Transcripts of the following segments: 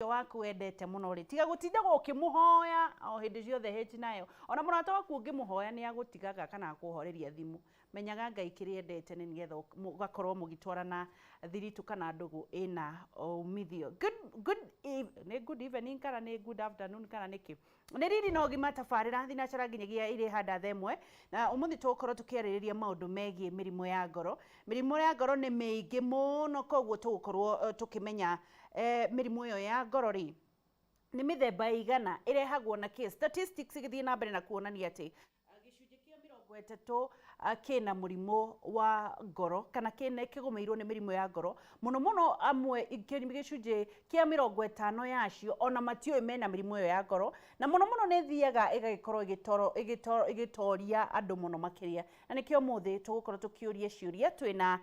Waku wendete muno ri, tiga gutindaga ukimuhoya o hindi ciothe hĩti nayo. Ona mũrata waku ũngĩmũhoya nĩ agũtigaga kana akũhoreria thimũ. Menyaga Ngai kĩrĩa endete nĩ nĩgetha mũgakorwo mũgĩtwarana thiritũ kana ndũgũ ĩna umithio. Good nĩ good evening kana nĩ good afternoon kana nĩkĩ? Nĩ riri na ũgima tabarĩra thinacara nginyagia irĩ handa thaa 1, na ũmũthĩ tũgũkorwo tũkĩarĩrĩria maũndũ megiĩ mĩrimũ ya ngoro. Mĩrimũ ya ngoro nĩ mĩingĩ mũno, koguo tũgũkorwo tũkĩmenya mĩrimũ ĩyo ya ngoro rĩ nĩ mĩthemba ĩigana, ĩrehagwo na kĩ. Statistics igĩthiĩ na mbere na kuonania atĩ gĩcunjĩ kĩa 30 kĩna mũrimũ wa ngoro kana kĩna kĩgũmĩirwo nĩ mĩrimũ ya ngoro mũno mũno. Amwe gĩcunjĩ kĩa 50 yacio ona matiũĩ mena mĩrimũ ĩyo ya ngoro, na mũno mũno nĩ ĩthiaga ĩgagĩkorwo ĩgĩtoria andũ mũno makĩria. Na nĩkĩo ũmũthĩ tũgũkorwo tũkĩũria ciũria twĩna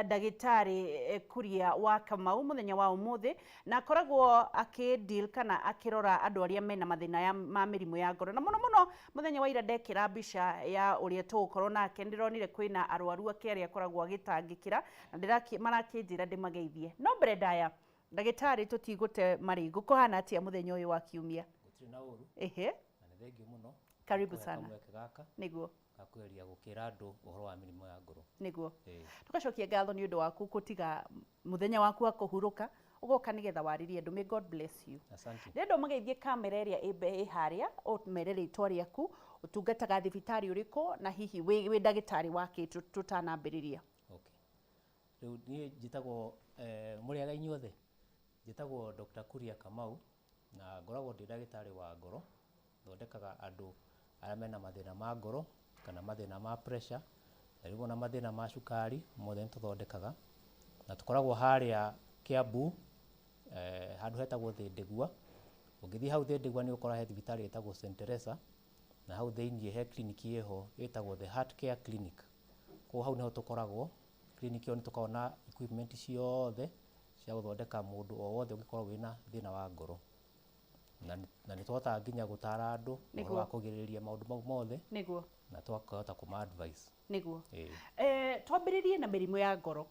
ndagĩtarĩ Kuria wa Kamau mũthenya wa ũmũthĩ, na akoragwo akĩ deal kana akĩrora andũ arĩa mena mathĩna ma mĩrimũ ya ngoro. Na mũno mũno mũthenya wa ira ndekĩra mbica ya ũrĩa tũgũkorwo nake, ndĩronire kwĩna arwaru ake arĩa akoragwo agĩtangĩkĩra na marakĩnjĩra ndĩmageithie. No mbere ndaya, ndagĩtarĩ, tũtigũte marĩngũ, kũhana atĩa mũthenya ũyũ wa kiumia? Gũtirĩ na ũru. Na nĩ thengiũ mũno Karibu kũhe sana. Kamweke gaka ga kũgeria gũkĩra andũ ũhoro wa mĩrimũ ya ngoro. Tũgacokia ngatho nĩ ũndũ waku gũtiga mũthenya waku wa kũhurũka ũgoka nĩgetha warĩrie andũ. May God bless you. Asante. Ndĩrenda ũmageithie kamera ĩrĩa ĩ harĩa, ũmere rĩtwa rĩaku, ũtungataga thibitarĩ ũrĩkũ, na hihi wĩ ndagĩtarĩ wa kĩ tũtanambĩrĩria. Okay. Rĩu niĩ njĩtagwo mũrĩaga inyuothe, njĩtagwo Dr. Kuria Kamau na ngoragwo ndĩ ndagĩtarĩ wa ngoro. Thondekaga andũ arĩa mena mathĩna ma ngoro kana mathĩna ma pressure na rĩmwe na mathĩna ma cukari, mothe nĩ tũthondekaga. Na tũkoragwo harĩa Kiambu, handũ hetagwo Thĩndĩgua. Ũngĩthiĩ hau Thĩndĩgua nĩ ũgũkora he thibitarĩ ĩtagwo St Teresa, na hau thĩiniĩ he clinic ĩho ĩtagwo The Heart Care Clinic. Koguo hau nĩho tũkoragwo. Clinic ĩyo nĩ tũkoragwo na equipment ciothe cia gũthondeka mũndũ o wothe ũngĩkorwo wĩna thĩna wa ngoro. Na nĩ tũhotaga nginya gũtara andũ ũhoro wa kũgirĩrĩria maũndũ mau mothe na twakahota kũma advice. Twambĩrĩrie na mĩrimũ ya ngoro.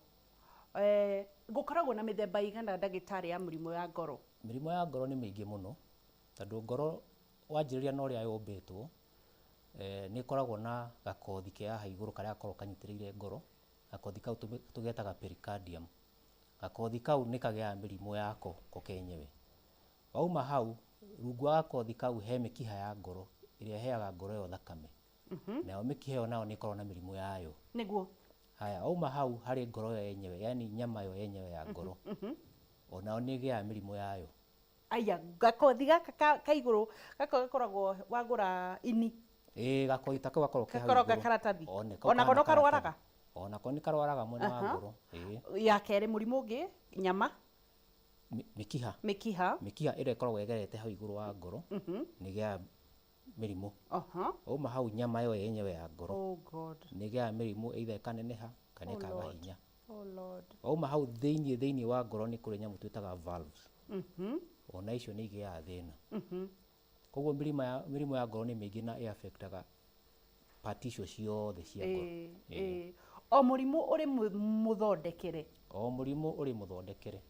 Gũkoragwo na mĩthemba igana, ndagĩtarĩ, ya mũrimũ ya ngoro? Mĩrimũ ya ngoro nĩ mĩingĩ mũno, tondũ ngoro wanjĩrĩria na ũrĩa yũmbĩtwo, nĩ ĩkoragwo na gakothi ke haha igũrũ karĩa gakoragwo kanyitĩrĩire ngoro. Gakothi kau tũgetaga pericardium. Gakothi kau nĩ kagĩaga mĩrimũ yako ko kenyewe. Wauma hau, rungu wa gakothi kau he mĩkiha ya ngoro ĩrĩa ĩheaga ngoro ĩyo thakame. Nayo mĩkiha ĩyo nayo nĩ ĩkoragwo na mĩrimũ yayo. Haya, wauma hau harĩ ngoro ĩyo yenyewe, yani nyama ĩyo yenyewe ya ngoro, onayo nĩ ĩgĩaga mĩrimũ yayo. Aya, gakothi gaka ka igũrũ gaka gakoragwo wagũra ini? Ĩĩ, gakothi ta kau gakoragwo ke hau Gakoragwo igũrũ. karatathi. One, kau Onako kahana no karwaraga? karatathi. Onako nĩ karwaraga mwena wa ngoro, ĩĩ. Ya kerĩ, mũrimũ ũngĩ, nyama? Mĩkiha. Mĩkiha. Mĩkiha ĩrĩa ĩkoragwo ĩgerete hau igũrũ wa ngoro nĩ ĩgĩaga mĩrimũ. Wauma hau, nyama ĩyo yenyewe ya ngoro Oh God. nĩ ĩgĩaga mĩrimũ, either ĩkaneneha kana Oh ĩkaga Lord. hinya. Oh Lord. Wauma hau thĩiniĩ wa ngoro nĩ kũrĩ nyamũ twĩtaga valves. Ona icio nĩ igĩaga thĩna. Koguo mĩrimũ ya ngoro nĩ mĩingĩ na ĩ-affectaga part icio ciothe cia ngoro. Ĩĩ. O mũrimũ ũrĩ mũthondekere? O mũrimũ ũrĩ mũthondekere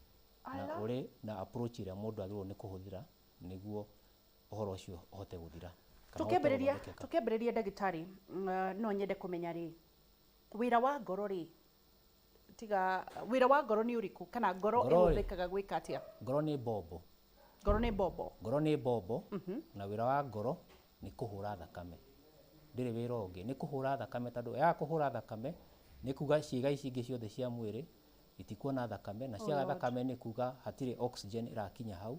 na Ala. ũrĩ na approach ĩrĩa mũndũ agĩrĩirwo nĩ kũhũthĩra nĩguo ũhoro ũcio ũhote gũthira kana ũhote Tũkĩambĩrĩria, gũthondekeka. tũkĩambĩrĩria, ndagĩtarĩ, no nyende kũmenya rĩ, wĩra wa ngoro rĩ, tiga wĩra wa ngoro nĩ ũrĩkũ, kana ngoro Ngoro rĩ, ĩhũthĩkaga gwĩka atĩa? Ngoro nĩ mbombo. Ngoro nĩ mbombo. Ngoro nĩ mbombo, na wĩra wa ngoro nĩ kũhũra thakame. Ndĩrĩ wĩra ũngĩ, nĩ kũhũra thakame, tondũ yaga kũhũra thakame nĩ kuga ciĩga ici ingĩ ciothe cia mwĩrĩ itikuona thakame, na ciaga Lord. thakame nĩ kuga hatirĩ oxygen ĩrakinya hau,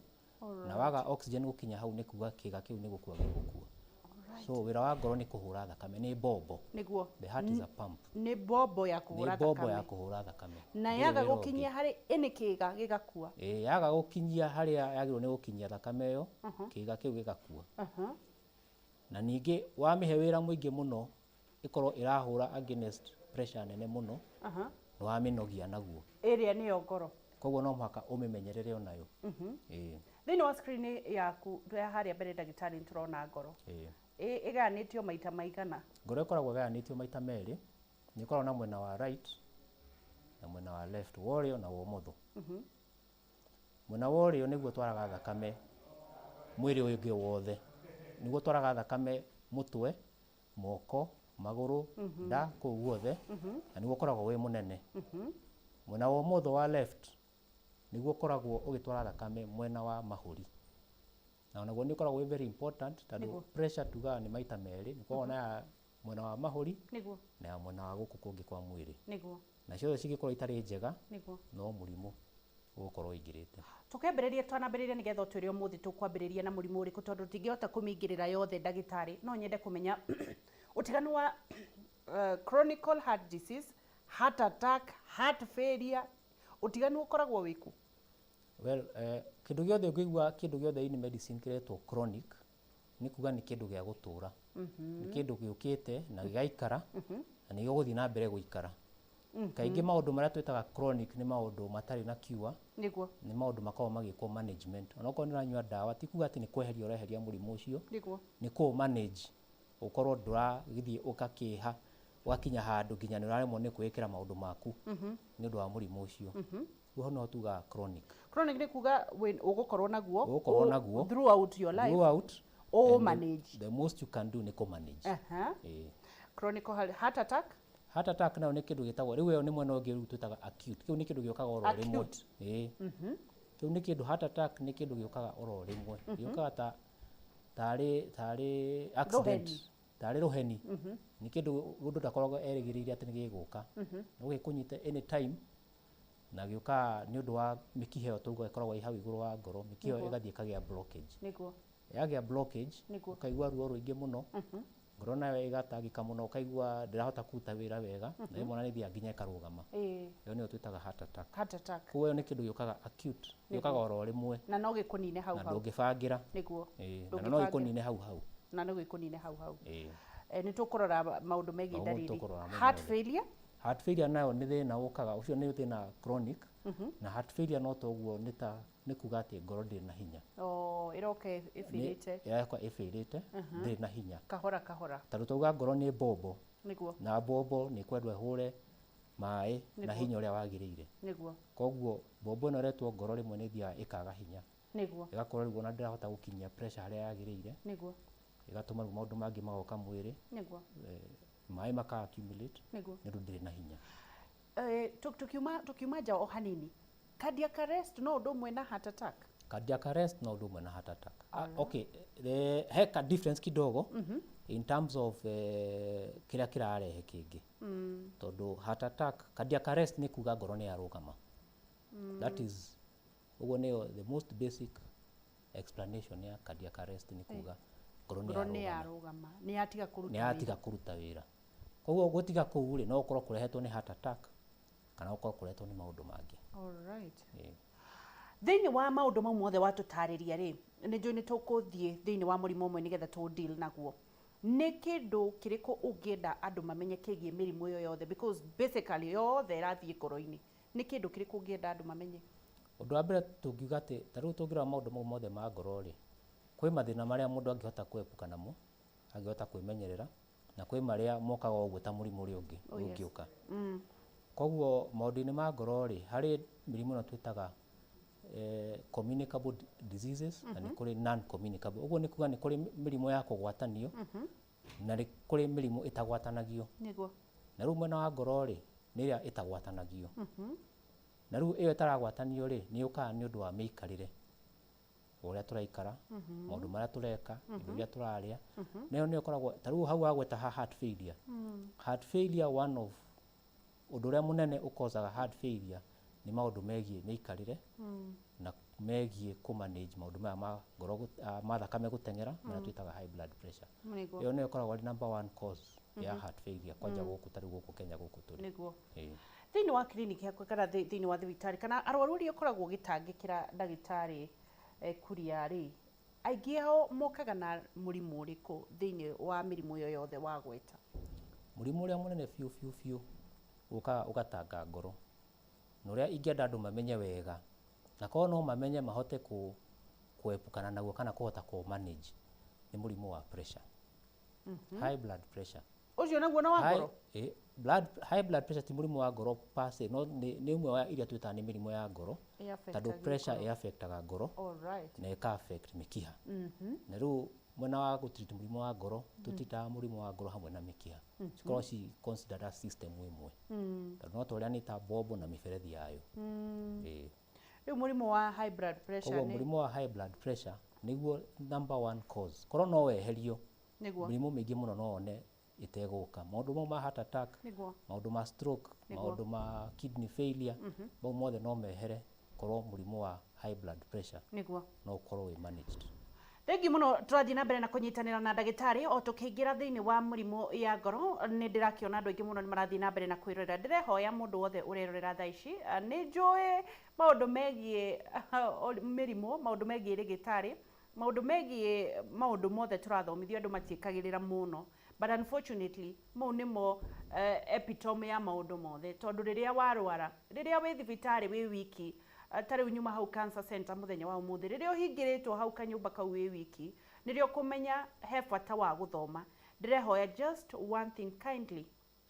na waga oxygen gũkinya hau nĩ kuga kĩga kĩu nĩ gũkua gĩgũkua. So wĩra wa ngoro nĩ kũhũra thakame, nĩ mbombo. The heart is a pump. Nĩ mbombo ya Nĩ kũhũra mbombo ya thakame. Kũhũra thakame. Na Ndĩrĩ yaga wĩra ũngĩ. gũkinyia harĩ ĩnĩ kĩga gĩgakua. Ĩĩ, yaga gũkinyia harĩa yagĩrĩirwo nĩ gũkinyia thakame ĩyo, kĩga kĩu gĩgakua. Na ningĩ wamĩhe wĩra mũingĩ mũno, ĩkorwo ĩrahũra against pressure nene mũno, nĩ wamĩnogia naguo. Ĩrĩa nĩyo ngoro. Koguo no mũhaka ũmĩmenyerere onayo. Ĩĩ. Thĩinĩ wa screen yaku ya harĩa mbere, ndagĩtarĩ, nĩ tũrona ngoro. Ĩgayanĩtio maita maigana? Ngoro ĩkoragwo ĩgayanĩtio maita merĩ. Nĩ ĩkoragwo na mwena wa right na mwena wa left, wa ũrĩo na wa ũmotho. Mwena wa ũrĩo nĩguo ũtwaraga thakame mwĩrĩ ũyũ ũngĩ wothe. Nĩguo ũtwaraga thakame mũtwe, moko, magũrũ, nda, kũu guothe, na nĩguo ũkoragwo wĩ mũnene. Mwena wa ũmotho wa left nĩguo ũkoragwo ũgĩtwara thakame mwena wa mahũri. Na onaguo nĩ ũkoragwo wĩ very important tondũ pressure tugaga nĩ maita merĩ, nĩ ũkoragwo na ya mwena wa mahũri na ya mwena wa gũkũ kũngĩ kwa mwĩrĩ. Na ciothe cingĩkorwo itarĩ njega, no mũrimũ ũgũkorwo ũingĩrĩte. Tũkĩambĩrĩria twanambĩrĩria nĩgetha ũtwĩre ũmũthĩ tũkwambĩrĩria na mũrimũ ũrĩkũ tondũ tũtingĩhota kũmĩingĩrĩra yothe ndagĩtarĩ. No nyende kũmenya ũtiganu wa chronic heart disease, heart attack, heart failure, ũtiganu ũkoragwo wĩkũ? Well, kĩndũ gĩothe ũngĩigua kĩndũ gĩothe in medicine kĩretwo chronic nĩ kuga nĩ kĩndũ gĩa gũtũra. Nĩ kĩndũ gĩũkĩte na gĩgaikara na nĩ gĩgũthiĩ na mbere gũikara. Kaingĩ maũndũ marĩa twĩtaga chronic nĩ maũndũ matarĩ na cure, nĩ maũndũ makoragwo magĩkwo management. Onokorwo nĩ ũranyua ndawa ti kuga atĩ nĩ kweheria ũreheria mũrimũ ũcio, nĩ kũ manage ũkorwo ndũragĩthiĩ ũgakĩha ũgakinya handũ nginya nĩ ũraremwo nĩ kwĩĩkĩra maũndũ maku nĩ ũndũ wa mũrimũ ũcio. Rĩu hau nĩho tugaga chronic. Chronic nĩ kuga ũgũkorwo naguo Ũgũkorwo naguo throughout your life. Throughout. Ũ And manage. The most you can do nĩ kũ manage. Chronic heart attack? Heart attack nayo nĩ kĩndũ gĩtagwo, rĩu ĩyo nĩ mwena ũngĩ rĩu twĩtaga acute. Kĩu nĩ kĩndũ gĩũkaga oro rĩmwe. Acute. Kĩu nĩ kĩndũ, heart attack nĩ kĩndũ gĩũkaga oro rĩmwe. Gĩũkaga ta tarĩ accident, tarĩ rũheni. Nĩ kĩndũ mũndũ ndakoragwo erĩgĩrĩire atĩ nĩ gĩgũka. No gĩkũnyite anytime na gĩũkaga nĩ ũndũ wa mĩkiha ĩyo tauga ĩkoragwo ĩ hau igũrũ wa ngoro, mĩkiha ĩyo ĩgathiĩ ĩkagĩa blockage. Yagĩa blockage, ũkaigua ruo rũingĩ mũno, ngoro nayo ĩgatangĩka mũno, ũkaigua ndĩrahota kũruta wĩra wega, na rĩmwe ona nĩ ĩthiaga nginya ĩkarũgama. Ĩyo nĩyo twĩtaga heart attack. Heart attack. Koguo ĩyo nĩ kĩndũ gĩũkaga acute, gĩũkaga oro rĩmwe. Na no gĩkũnine hau Na hau. ndũngĩbangĩra. Na no gĩkũnine hau hau. Na no gĩkũnine hau hau. Nĩ tũkũrora maũndũ megiĩ Maũndũ ndariri. tũkũrora mũno Heart mothe. failure? Heart failure nayo nĩ thĩna ũkaga, ũcio nĩ thĩna chronic. Na heart failure no toguo nĩ ta nĩ kuga atĩ ngoro ndĩrĩ na hinya. Oh, ĩroka ĩbĩrĩte. Ĩroka ĩbĩrĩte, ndĩrĩ na hinya. Kahora kahora. Tondũ twauga ngoro nĩ mbombo. Na mbombo nĩ kwendwo ĩhũre maĩ na hinya ũrĩa wagĩrĩire. Koguo mbombo ĩno ĩretwo ngoro rĩmwe nĩ ĩthiaga ĩkaga hinya. Ĩgakorwo rĩu ona ndĩrahota gũkinyia pressure harĩa yagĩrĩire. Ĩgatũma rĩu maũndũ mangĩ magoka mwĩrĩ. Maĩ maka accumulate. Nĩ ũndũ ndĩrĩ na hinya. Tukiuma nja o hanini. Cardiac arrest no ũndũ ũmwe na heart attack? Cardiac arrest no ũndũ ũmwe na heart attack. Okay, he ka difference kidogo in terms of kĩrĩa kĩrarehe kĩngĩ. Tondũ heart attack, cardiac arrest nĩ kuga ngoro nĩ yarũgama. That is, ũguo nĩyo the most basic explanation ya cardiac arrest nĩ kuga ngoro nĩ Ngoro nĩ yarũgama. yarũgama. Nĩ yatiga kũruta Nĩ yatiga wĩra. kũruta wĩra. Koguo gũtiga kũu rĩ, no gũkorwo kũrehetwo nĩ heart attack kana gũkorwo kũrehetwo nĩ maũndũ mangĩ. Thĩinĩ wa maũndũ mau mothe watũtarĩria rĩ, nĩ njũĩ nĩ tũkũthiĩ thĩinĩ wa mũrimũ ũmwe nĩgetha tũ deal naguo. Nĩ kĩndũ kĩrĩkũ ũngĩenda andũ mamenye kĩgiĩ mĩrimũ ĩyo yothe? Because basically yothe ĩrathiĩ ngoro-inĩ. Nĩ kĩndũ kĩrĩkũ ũngĩenda andũ mamenye? Ũndũ wa mbere tũngiuga atĩ ta rĩu tũngĩrora maũndũ mau mothe ma ngoro rĩ, kwĩ mathĩna marĩa mũndũ angĩhota kũepuka namo, angĩhota kwĩmenyerera, na kwĩ marĩa mokaga ũguo ta mũrimũ ũrĩa ũngĩ ũngĩũka. Koguo maũndũ-inĩ ma ngoro rĩ, harĩ mĩrimũ ĩno twĩtaga communicable diseases na nĩ kũrĩ non-communicable. Ũguo nĩ kuga nĩ kũrĩ mĩrimũ ya kũgwatanio na nĩ kũrĩ mĩrimũ ĩtagwatanagio. Na rĩu mwena wa ngoro rĩ, nĩ ĩrĩa ĩtagwatanagio. Na rĩu ĩyo ĩtaragwatanio rĩ, nĩ yũkaga nĩ ũndũ wa mĩikarĩre. Ũrĩa tũraikara, maũndũ marĩa tũreka, indo iria tũrarĩa. Nayo nĩyo ĩkoragwo, ta rĩu hau wagweta ha heart failure. Heart failure, one of ũndũ ũrĩa mũnene ũkosaga heart failure nĩ maũndũ megiĩ mĩikarĩre na megiĩ kũ manage maũndũ maya ma ngoro ma thakame gũteng'era, marĩa twĩtaga high blood pressure. Ĩyo nĩyo ĩkoragwo ĩrĩ number one cause ya heart failure kwanja gũkũ ta rĩu gũkũ Kenya gũkũ tũrĩ. Thĩinĩ wa clinic yaku kana thĩinĩ wa thibitarĩ kana arwaru arĩa ũkoragwo ũgĩtangĩkĩra ndagĩtarĩ Kuria rĩ, aingĩ ao mokaga na mũrimũ ũrĩkũ thĩinĩ wa mĩrimũ ĩyo yothe wagweta? Mũrimũ ũrĩa mũnene biũ biũ biũ ũkaga ũgatanga ngoro na ũrĩa ingĩenda andũ mamenye wega na korwo no mamenye mahote kuepukana naguo kana kũhota kũ manage nĩ mũrimũ wa pressure. High blood pressure. Ũcio naguo nĩ wa ngoro? High blood pressure ti mũrimũ wa ngoro per se, no nĩ ũmwe wa iria twĩtaga nĩ mĩrimũ ya ngoro, tondũ pressure ĩ-affectaga ngoro na ĩka affect mĩkiha. Na rĩu mwena wa gũtreat mũrimũ wa ngoro, tũtreataga mũrimũ wa ngoro hamwe na mĩkiha, cikoragwo ci considered as system ĩmwe, tondũ no ta ũrĩa nĩ ta bombo na mĩberethi yayo. Ĩĩ. Rĩu mũrimũ wa high blood pressure Koguo mũrimũ wa high blood pressure nĩguo number one cause. Korwo no weherio, mĩrimũ mĩingĩ mũno no wone ĩtegũka. Maũndũ mau ma heart attack, maũndũ ma stroke, maũndũ ma kidney failure, mau mothe no mehere korwo mũrimũ wa high blood pressure no ũkorwo wĩ managed. Thengiũ mũno. Tũrathiĩ na mbere na kũnyitanĩra na ndagĩtarĩ o tũkĩingĩra thĩinĩ wa mũrimũ ya ngoro. Nĩ ndĩrakĩona andũ aingĩ mũno nĩ marathiĩ na mbere na kwĩrorera. Ndĩrehoya mũndũ wothe ũrerorera thaa ici, nĩ njũĩ maũndũ megiĩ mĩrimũ, maũndũ megiĩ rĩgĩtarĩ, maũndũ megiĩ maũndũ mothe tũrathomithio, andũ matiĩkagĩrĩra mũno, but unfortunately mau nĩmo epitome ya maũndũ mothe, tondũ rĩrĩa warwara, rĩrĩa wĩ thibitarĩ wĩ wiki, ta rĩu nyuma hau cancer center mũthenya wa ũmũthĩ, rĩrĩa ũhingĩrĩtwo hau kanyũmba kau wĩ wiki, nĩrĩo ũkũmenya he bata wa gũthoma. Ndĩrehoya just one thing, kindly,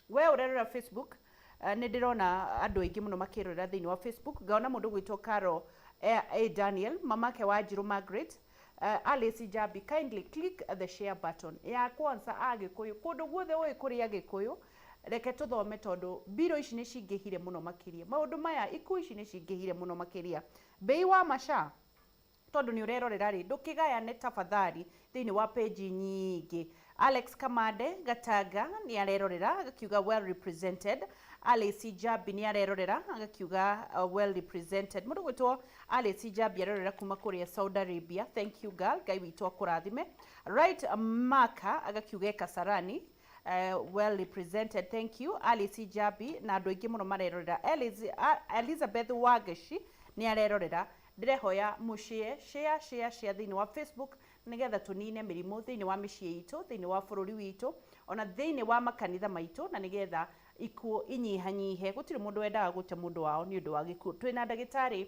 we ũrerora Facebook, nĩ ndĩrona andũ aingĩ mũno makĩrorera thĩinĩ wa Facebook. Ngaona mũndũ gwĩtwo Caro A. Daniel, mamake Wanjirũ Margaret, Alice Jambi, kindly click the share button ya kwanza. Agĩkũyũ kũndũ guothe ũĩ kũrĩ Agĩkũyũ, reke tũthome, tondũ mbiro ici nĩ cingĩhire mũno makĩria, maũndũ maya, ikuũ ici nĩ cingĩhire mũno makĩria. Mbei wa maca, tondũ nĩ ũrerorera rĩ, ndũkĩgayane tafadhali thĩinĩ wa page nyingĩ. Alex Kamande Gatanga nĩ arerorera agakiuga "Well represented." Alice Jambi nĩ arerorera agakiuga "Well represented." Mũndũ gwĩtwo Alice Jambi arerorera kuma kũrĩa Saudi Arabia. Thank you girl, Ngai witũ akũrathime. Right, Maka agakiuga Kasarani, "Well represented." Thank you Alice Jambi na andũ aingĩ mũno marerorera. Elizabeth Wagashi nĩ arerorera. Ndĩrehoya mũshare, share, share, share thĩinĩ wa Facebook, nĩgetha tũnine mĩrimũ thĩinĩ wa mĩciĩ itũ, thĩinĩ wa bũrũri witũ, ona thĩinĩ wa makanitha maitũ, na nĩgetha ikuũ inyihanyihe. Gũtirĩ mũndũ wendaga gũte mũndũ wao nĩ ũndũ wa gĩkuũ. Twĩna ndagĩtarĩ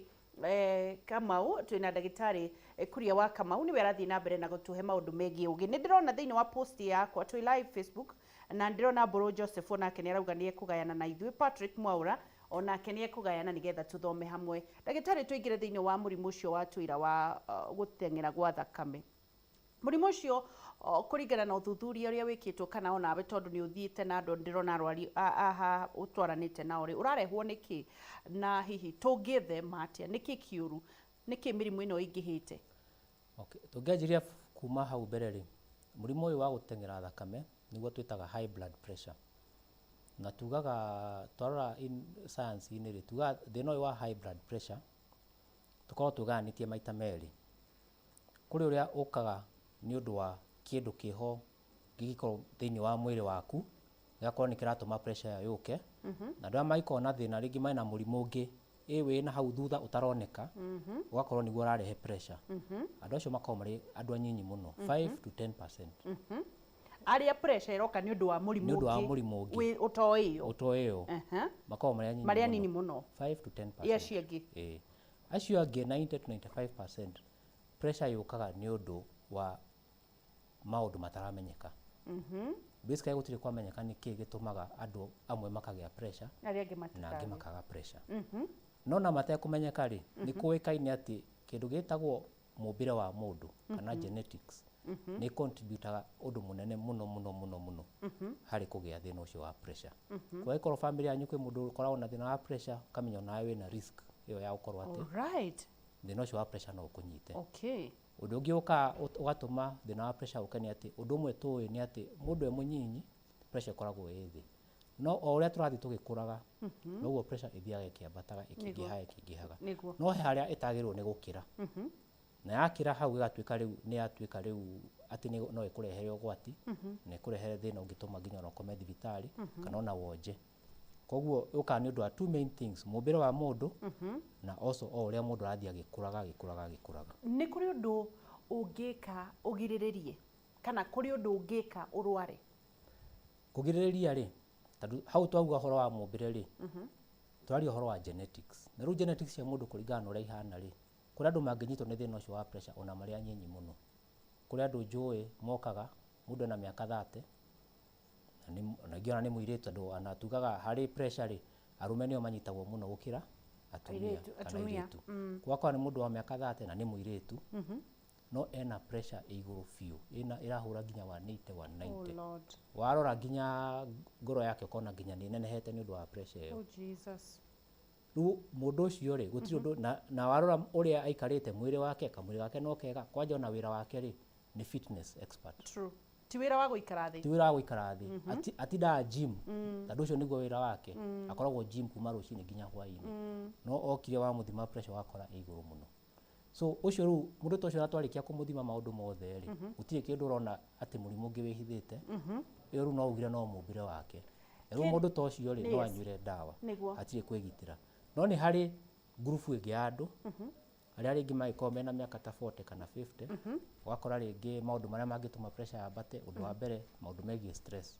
Kamau, twĩna ndagĩtarĩ Kuria wa Kamau, nĩwe arathiĩ na mbere na gũtũhe maũndũ megiĩ ũgĩ. Nĩ ndĩrona thĩinĩ wa post yakwa twĩ live Facebook, na ndĩrona Mbũrũ Joseph onake nĩ arauga nĩ ekũgayana na ithuĩ. Patrick Mwaura onake nĩ ekũgayana nĩgetha tũthome hamwe. Ndagĩtarĩ, tũingĩre thĩinĩ wa mũrimũ ũcio wa tũira wa gũteng'era gwa thakame. Mũrimũ ũcio kũringana na ũthuthuria ũrĩa wĩkĩtwo, kana onawe tondũ nĩ ũthiĩte na andũ, ndĩrona arwari aha ũtwaranĩte nao rĩ, ũrarehwo nĩkĩ, na hihi tũngĩthema atĩa? Nĩkĩ kĩũru? Nĩkĩ mĩrimũ ĩno ĩingĩhĩte? Okay. Tũngĩanjĩrĩria kuma hau mbere rĩ, mũrimũ ũyũ wa gũteng'era thakame nĩguo twĩtaga high blood pressure, na tugaga twarora in science-inĩ rĩ, tugaga thĩna ũyũ wa high blood pressure tũkoragwo tũgayanĩtie maita merĩ. Kũrĩ ũrĩa ũkaga nĩ ũndũ wa kĩndũ kĩho gĩgĩkorwo thĩinĩ wa mwĩrĩ waku, gĩgakorwo nĩ kĩratũma pressure ĩyo yũke, na andũ arĩa mangĩkorwo na thĩna rĩngĩ mena mũrimũ ũngĩ ĩ wĩna hau thutha ũtaroneka, ũgakorwo nĩguo ũrarehe pressure, andũ acio makoragwo marĩ andũ anyinyi mũno, 5 to 10%. Arĩa pressure ĩroka nĩ ũndũ wa mũrimũ Nĩ ũndũ wa ũngĩ mũrimũ ũngĩ ũtoĩyo. Ũtoĩyo, makoragwo marĩ anyinyi Marĩ mũno. Anini mũno. 5 to 10%. Ĩ acio angĩ? Ĩĩ, acio angĩ 90 to 95% pressure yũkaga nĩ ũndũ wa maũndũ mataramenyeka. Basically gũtirĩ kwamenyeka nĩ kĩĩ gĩtũmaga andũ amwe makagĩa pressure arĩa angĩ na angĩ matikagĩa. Makaga pressure. No na matekũmenyeka rĩ, nĩ kũĩkaine atĩ kĩndũ gĩtagwo mũmbĩre wa mũndũ kana genetics nĩ contributaga ũndũ mũnene mũno mũno mũno mũno harĩ kũgĩa thĩna ũcio wa pressure. Kwa family yanyu kwĩ mũndũ ũkoragwo na thĩna wa pressure, ũkamenya onawe wĩna risk ĩyo ya gũkorwo atĩ thĩna ũcio wa pressure no ũkũnyite. Ũndũ ũngĩ ũkaga ũgatũma thĩna wa pressure ũke nĩ atĩ ũndũ ũmwe tũĩ nĩ atĩ mũndũ e mũnyinyi pressure ĩkoragwo ĩ thĩ, no o ũrĩa tũrathiĩ tũgĩkũraga, noguo pressure ĩthiaga ĩkĩambataga, ĩkĩingĩhaga, ĩkĩingĩhaga. No he harĩa ĩtagĩrĩirwo nĩ gũkĩra, na yakĩra hau ĩgatuĩka rĩu nĩ yatuĩka rĩu atĩ no ĩkũrehere ũgwati na ĩkũrehere thĩna ũngĩtũma nginya ona ũkome thibitarĩ kana ona wonje. Koguo yũkaga nĩ ũndũ wa two main things, mũmbĩre wa mũndũ na also o ũrĩa mũndũ arathiĩ agĩkũraga, agĩkũraga, agĩkũraga. Nĩ kũrĩ ũndũ ũngĩka ũgirĩrĩrie, kana kũrĩ ũndũ ũngĩka ũrware? Kũgirĩrĩria rĩ, tondũ hau twauga ũhoro wa mũmbĩre rĩ, tũraria ũhoro wa genetics, na rĩu genetics cia mũndũ kũringana na ũrĩa ihana rĩ, kũrĩ andũ mangĩnyitwo nĩ thĩna ũcio wa pressure ona marĩ anyinyi mũno. Kũrĩ andũ njũĩ mokaga mũndũ ena mĩaka 30 na Na ningĩ ona nĩ mũirĩtu, tondũ ona tugaga harĩ pressure rĩ, arũme nĩo manyitagwo mũno gũkĩra atumia. Airĩtu, Kana atumia. airĩtu. Ũgakora nĩ mũndũ wa mĩaka 30 na nĩ mũirĩtu, no ena pressure ĩ igũrũ biũ, ĩna ĩrahũra nginya 180, 190. Oh Lord. Warora nginya ngoro yake ũkona nginya nĩ ĩnenehete nĩ ũndũ wa pressure ĩyo. Oh Jesus. Rĩu mũndũ ũcio rĩ, gũtirĩ ũndũ na warora ũrĩa aikarĩte, mwĩrĩ wake, kamwĩrĩ gake no kega, kwanja ona wĩra wake rĩ, nĩ fitness expert. True. Ti wĩra wa gũikara thĩ. Ti wĩra wa gũikara thĩ. Atindaga gym, tondũ ũcio nĩguo wĩra wake. Akoragwo gym kuma rũcinĩ nginya hwaĩ-inĩ, no okire wamũthima pressure wakora ĩ igũrũ mũno. So ũcio rĩu, mũndũ ta ũcio, twarĩkia kũmũthima maũndũ mothe rĩ, gũtirĩ kĩndũ ũrona atĩ mũrimũ ũngĩ wĩhithĩte. Ĩyo rĩu no ugire no mũmbĩre wake. Rĩu mũndũ ta ũcio rĩ, no anyuĩre ndawa. Hatirĩ kwĩgitĩra. No nĩ harĩ ngurubu ĩngĩ ya andũ arĩa rĩngĩ mangĩkorwo mena mĩaka ta 40 kana 50, ũgakora rĩngĩ maũndũ marĩa mangĩtũma pressure yambate, ũndũ wa mbere, maũndũ megiĩ stress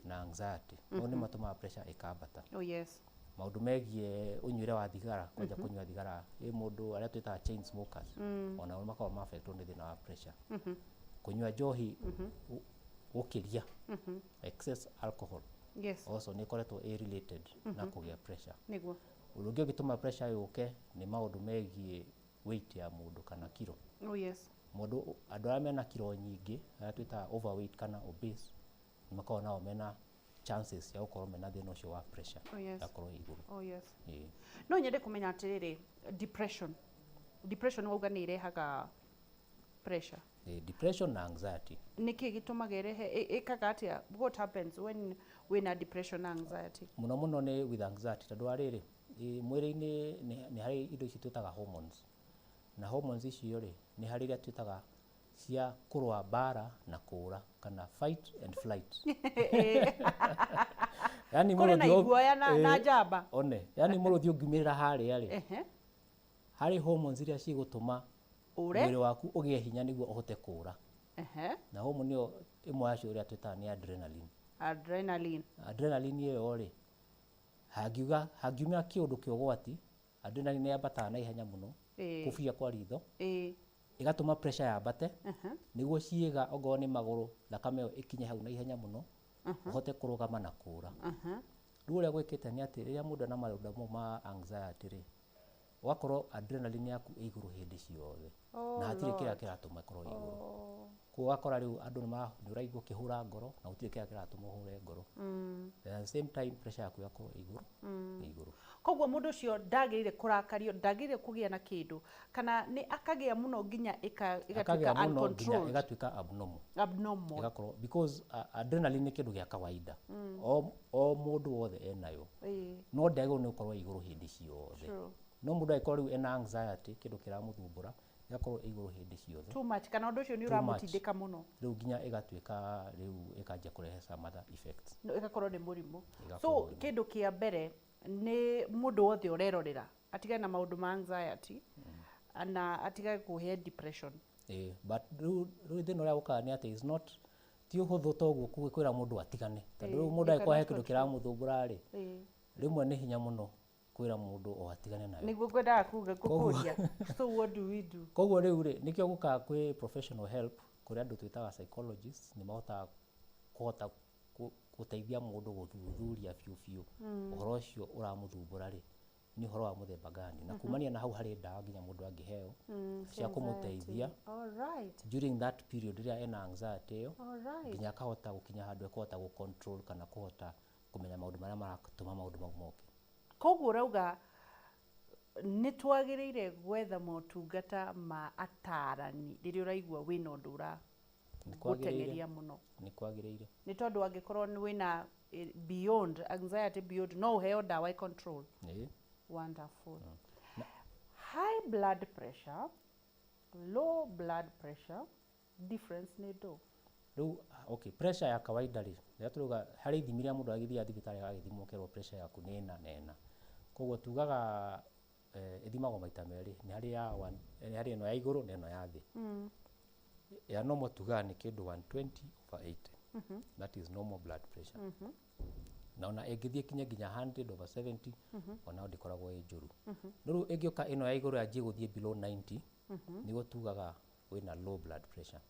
na anxiety, mau nĩ matũmaga pressure ĩkambata. Oh yes. Maũndũ megiĩ ũnyuĩre wa thigara, kwanja kũnyua thigara ĩ mũndũ, arĩa twĩtaga chain smokers, ona makoragwo ma-affectwo nĩ thĩna wa pressure. Kũnyua njohi gũkĩria, excess alcohol, also nĩ ĩkoretwo ĩ related na kũgĩa pressure. Ũndũ ũngĩ ũngĩtũma pressure yũke nĩ maũndũ megiĩ weight ya mũndũ kana kiro. Oh yes. Mũndũ, andũ arĩa mena kiro nyingĩ, arĩa twĩtaga overweight kana obese, nĩ makoragwo nao mena chances cia gũkorwo mena thĩna ũcio wa pressure yakorwo ĩ igũrũ. Oh yes. Ĩĩ. No nyende kũmenya atĩrĩrĩ, depression wauga nĩ ĩrehaga pressure? Ĩĩ, depression na anxiety. Nĩkĩ gĩtũmaga ĩrehe, ĩkaga atĩa? What happens when wĩna depression na anxiety? Mũno mũno nĩ with anxiety, tondũ wa rĩrĩ, mwĩrĩ-inĩ nĩ harĩ indo ici twĩtaga hormones, na hormones icio rĩ, nĩ harĩ iria twĩtaga cia kũrũa mbara na kũũra, kana fight and flight, yani Kũrĩ na mũrũthi iguoya na njamba. One, yani mũrũthi ũngiumĩrĩra harĩa rĩ, harĩ hormones iria cigũtũma ũre mwĩrĩ waku ũgĩe hinya nĩguo ũhote kũũra. Na hormone ĩyo, ĩmwe yacio ĩrĩa twĩtaga nĩ adrenaline. Adrenaline. Adrenaline ĩyo rĩ, hangiuga hangiumĩra kĩũndũ kĩa ũgwati, adrenaline yambataga na ihenya mũno, kũbia kwa ritho, ĩgatũma pressure yambate, nĩguo ciĩga, ongorwo nĩ magũrũ, thakame ĩyo ĩkinye hau na ihenya mũno, ũhote kũrũgama na kũũra. Rĩu ũrĩa gwĩkĩte nĩ atĩ rĩrĩa mũndũ ena maũndũ mau ma anxiety rĩ, ũgakorwo adrenaline yaku ĩ igũrũ hĩndĩ ciothe, Oh na hatirĩ kĩrĩa Lord. kĩratũma ĩkorwo ĩ igũrũ. Oh. Koguo ũgakora rĩu andũ nĩ ũraigua ũkĩhũra ngoro na gũtirĩ kĩrĩa kĩratũma ũhũre ngoro. At the same time pressure yaku ĩgakorwo ĩ igũrũ, ĩ igũrũ. Koguo mũndũ ũcio ndagĩrĩire kũrakario, ndagĩrĩire kũgĩa na kĩndũ, kana nĩ akagĩa mũno nginya ĩgatuĩka Akagĩa mũno nginya uncontrolled? Ĩgatuĩka abnormal. Abnormal. Ĩgakorwo because adrenaline nĩ kĩndũ gĩa kawaida, o mũndũ wothe enayo, no ndagĩrĩirwo nĩ gũkorwo ĩ igũrũ hĩndĩ ciothe. No mũndũ angĩkorwo rĩu ena anxiety, kĩndũ kĩramũthumbũra, ĩgakorwo ĩ igũrũ hĩndĩ ciothe. Too much, kana ũndũ ũcio nĩ Too much. ũramũtindĩka mũno. Rĩu nginya ĩgatuĩka rĩu ĩkanjia kũrehe some other effects. No, ĩgakorwo nĩ mũrimũ. Ĩgakorwo So mũrimũ. kĩndũ kĩa mbere nĩ mũndũ wothe ũrerorera atigane na maũndũ ma anxiety na atigane kũhe depression. Ĩĩ, but rĩu thĩna ũrĩa ũkaga nĩ atĩ is not, ti ũhũthũ toguo kwĩra mũndũ atigane, tondũ rĩu mũndũ You angĩkorwo he cannot kĩndũ kĩramũthumbũra rĩ, rĩmwe nĩ hinya mũno kwĩra mũndũ o atigane nayo. Nĩguo ngwendaga kuga, gũkũria, so what do we do? Koguo rĩu rĩ, nĩkĩo gũkaga kwĩ professional help, kũrĩ andũ twĩtaga psychologists, nĩ mahotaga kũhota gũteithia mũndũ gũthuthuria biũ biũ ũhoro ũcio ũramũthumbũra rĩ, nĩ ũhoro wa mũthemba gani, na kumania na hau harĩ ndawa nginya mũndũ angĩheo cia kũmũteithia All right. during that period rĩrĩa ena anxiety ĩyo, All right. nginya akahota gũkinya handũ ekũhota gũ-control kana kũhota kũmenya maũndũ marĩa maratũma maũndũ mau moke. Koguo ũrauga nĩ twagĩrĩire gwetha motungata ma atarani rĩrĩa ũraigua wĩna ũndũ ũra Nĩ kwagĩrĩire. gũteng'eria mũno? Nĩ kwagĩrĩire. Nĩ tondũ angĩkorwo nĩ wĩna beyond anxiety, beyond, no ũheo ndawa i control. Ĩĩ. Wonderful. High blood pressure, low blood pressure, difference nĩ ndũ? Rĩu okay, pressure ya kawaida rĩ, rĩrĩa tũrauga harĩ ithimi iria mũndũ agĩthiaga thibitarĩ agagĩthimwo, ũkerwo pressure yaku nĩ ĩna na ĩna. Koguo tugaga ĩthimagwo maita merĩ, nĩ harĩ ya one, nĩ harĩ ĩno ya igũrũ na ĩno ya thĩ. Ya normal tugaga nĩ kĩndũ 120 over 80, that is normal blood pressure. Na ona ĩngĩthiĩ kinye nginya 100 over 70, onayo ndĩkoragwo ĩ njũru. No rĩu ĩngĩũka ĩno ya igũrũ yanjie gũthiĩ below 90, nĩguo tugaga wĩna low blood pressure.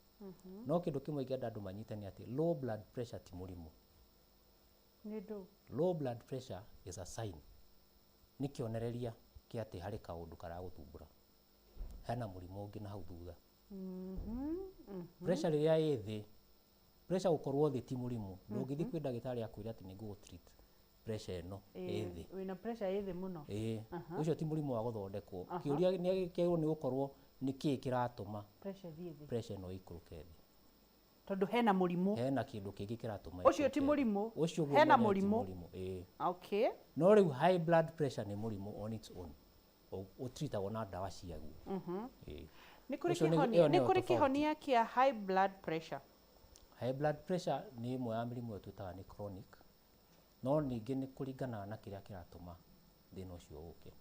No kĩndũ kĩmwe ingĩenda andũ manyite nĩ atĩ low blood pressure ti mũrimũ. Nĩ ndũ? Low blood pressure is a sign, nĩ kĩonereria kĩa atĩ harĩ kaũndũ karagũthumbũra, hena mũrimũ ũngĩ na hau thutha. Pressure rĩrĩa ĩ thĩ, pressure gũkorwo thĩ ti mũrimũ. Ndũngĩthiĩ kwĩ ndagĩtarĩ akwĩre atĩ nĩ ngũgũ treat pressure ĩno ĩ thĩ. Wĩna pressure ĩ thĩ mũno. Ĩĩ, ũcio ti mũrimũ wa gũthondekwo. Kĩũria nĩ kĩagĩrĩirwo nĩ gũkorwo nĩ kĩĩ kĩratũma pressure ĩthiĩ thĩ? Pressure ĩno ĩikũrũke thĩ. Tondũ hena mũrimũ. Hena kĩndũ kĩngĩ kĩratũma Ũcio ti ĩikũrũke thĩ. mũrimũ. Ũcio guo Hena mwenyewe ti mũrimũ. Mũrimũ, ĩĩ. No rĩu high blood pressure nĩ mũrimũ on its own, ũtreatagwo na ndawa ciaguo. Ĩĩ. Nĩ kũrĩ Ũcio kĩhonia, ĩyo nĩ nĩyo kũrĩ tofauti. kĩhonia kĩa high blood pressure? High blood pressure nĩ ĩmwe ya mĩrimũ ĩyo twĩtaga nĩ chronic, no ningĩ nĩ kũringanaga na kĩrĩa kĩratũma thĩna ũcio ũke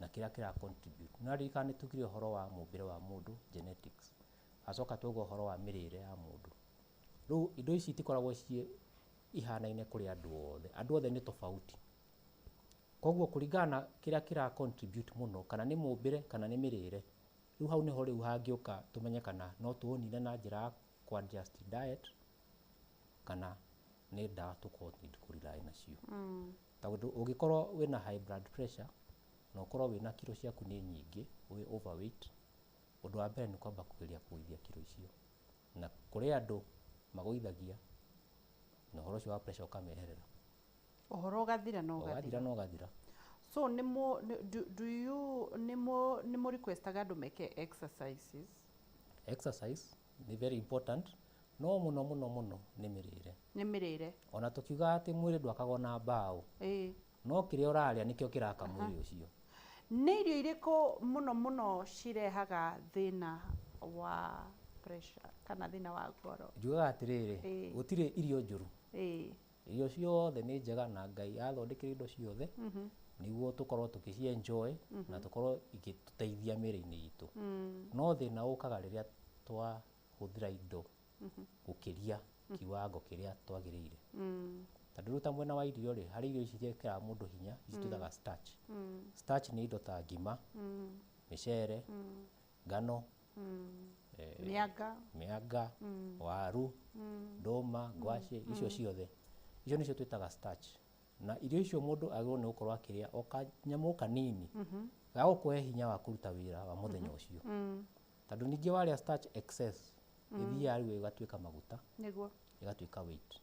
na kĩrĩa kĩra contribute. No ririkana nĩ tugire ũhoro wa mũmbĩre wa mũndũ, genetics, acoka twauga ũhoro wa mĩrĩre ya mũndũ. Rĩu indo ici itikoragwo ciĩ ihanaine kũrĩ andũ othe, andũ othe nĩ tofauti. Koguo kũringana na kĩrĩa kĩra contribute mũno, kana nĩ mũmbĩre kana nĩ mĩrĩre, rĩu hau nĩho rĩu hangĩũka tũmenye kana no tũũnine na njĩra ya kũ adjust diet kana nĩ ndawa tũkorwo need kũ rely nacio. Tondũ ũngĩkorwo wĩna high blood pressure na ũkorwo wĩna kiro ciaku nĩ nyingĩ, wĩ overweight, ũndũ wa mbere nĩ kwamba kũgeria kũgũithia kiro icio. Na kũrĩ andũ magũithagia na ũhoro ũcio wa pressure ũkameherera. Ũhoro ũgathira na ũgathira. Ũgathira na ũgathira. So nĩ mũ do you nĩ mũ requestaga andũ meke exercises? Exercise nĩ very important, no mũno mũno mũno nĩ mĩrĩre. Nĩ mĩrĩre. Ona tũkiugaga atĩ mwĩrĩ ndwakagwo na mbaũ, no kĩrĩa ũrarĩa nĩkĩo kĩraka mwĩrĩ ũcio. Nĩ irio irĩkũ mũno mũno cirehaga thĩna wa pressure kana thĩna wa ngoro? Njugaga atĩrĩrĩ, gũtirĩ irio njũru. Irio ciothe nĩ njega na Ngai athondekire indo ciothe nĩguo tũkorwo tũgĩci enjoy na tũkorwo igĩtũteithia mĩĩrĩ-inĩ itũ. No thĩna ũkaga rĩrĩa twahũthĩra indo gũkĩria kiwango kĩrĩa twagĩrĩire. Tondũ rĩu ta mwena wa irio rĩ, harĩ irio ici ciĩkĩraga mũndũ hinya, ici twĩtaga starch. Starch nĩ indo ta ngima, mĩcere, ngano, mĩanga, mĩanga, waru, ndũma, ngwacĩ, icio ciothe. Icio nĩcio twĩtaga starch. Na irio icio mũndũ agĩrĩirwo nĩ gũkorwo akĩrĩa o kanyamũ kanini ga gũkũhe hinya wa kũruta wĩra wa mũthenya ũcio. Tondũ ningĩ warĩa starch excess, ĩthiaga rĩu ĩgatuĩka maguta, ĩgatuĩka weight.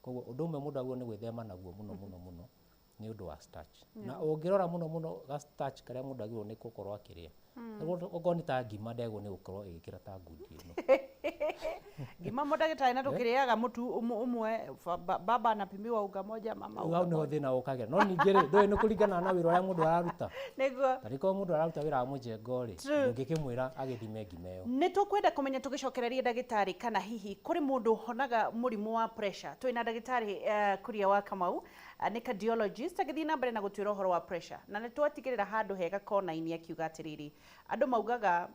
Koguo ũndũ ũmwe mũndũ agĩrĩirwo nĩ gwĩthema naguo mũno mũno mũno nĩ ũndũ wa starch. Na ũngĩrora mũno mũno ga starch karĩa mũndũ agĩrĩirwo nĩ gũkorwo akĩrĩa, okorwo nĩ ta ngima ndĩagĩrĩirwo nĩ gũkorwo ĩgĩkĩra ta ngundi ĩno. Ngima mũndagĩtarĩ na tũkĩrĩaga mũtu ũmwe, baba anapimiwa unga moja, mama Rĩu unga hau nĩho moja. thĩna ũkagĩra. No ningĩ rĩ, ndũĩ nĩ kũringana na wĩra ũrĩa mũndũ araruta. Tarĩngĩ korwo mũndũ araruta wĩra wa mũjengo rĩ, ndũngĩkĩmwĩra agĩthime ngima ĩyo. Nĩ tũkwenda kũmenya tũgĩcokereria ndagĩtarĩ kana hihi kũrĩ mũndũ ũhonaga mũrimũ wa pressure. Twĩna ndagĩtarĩ Kuria wa Kamau, nĩ cardiologist, agĩthiĩ na mbere na gũtwĩra ũhoro wa pressure. Na nĩ twatigĩrĩra handũ hega kona-inĩ akiuga atĩrĩrĩ, andũ maugaga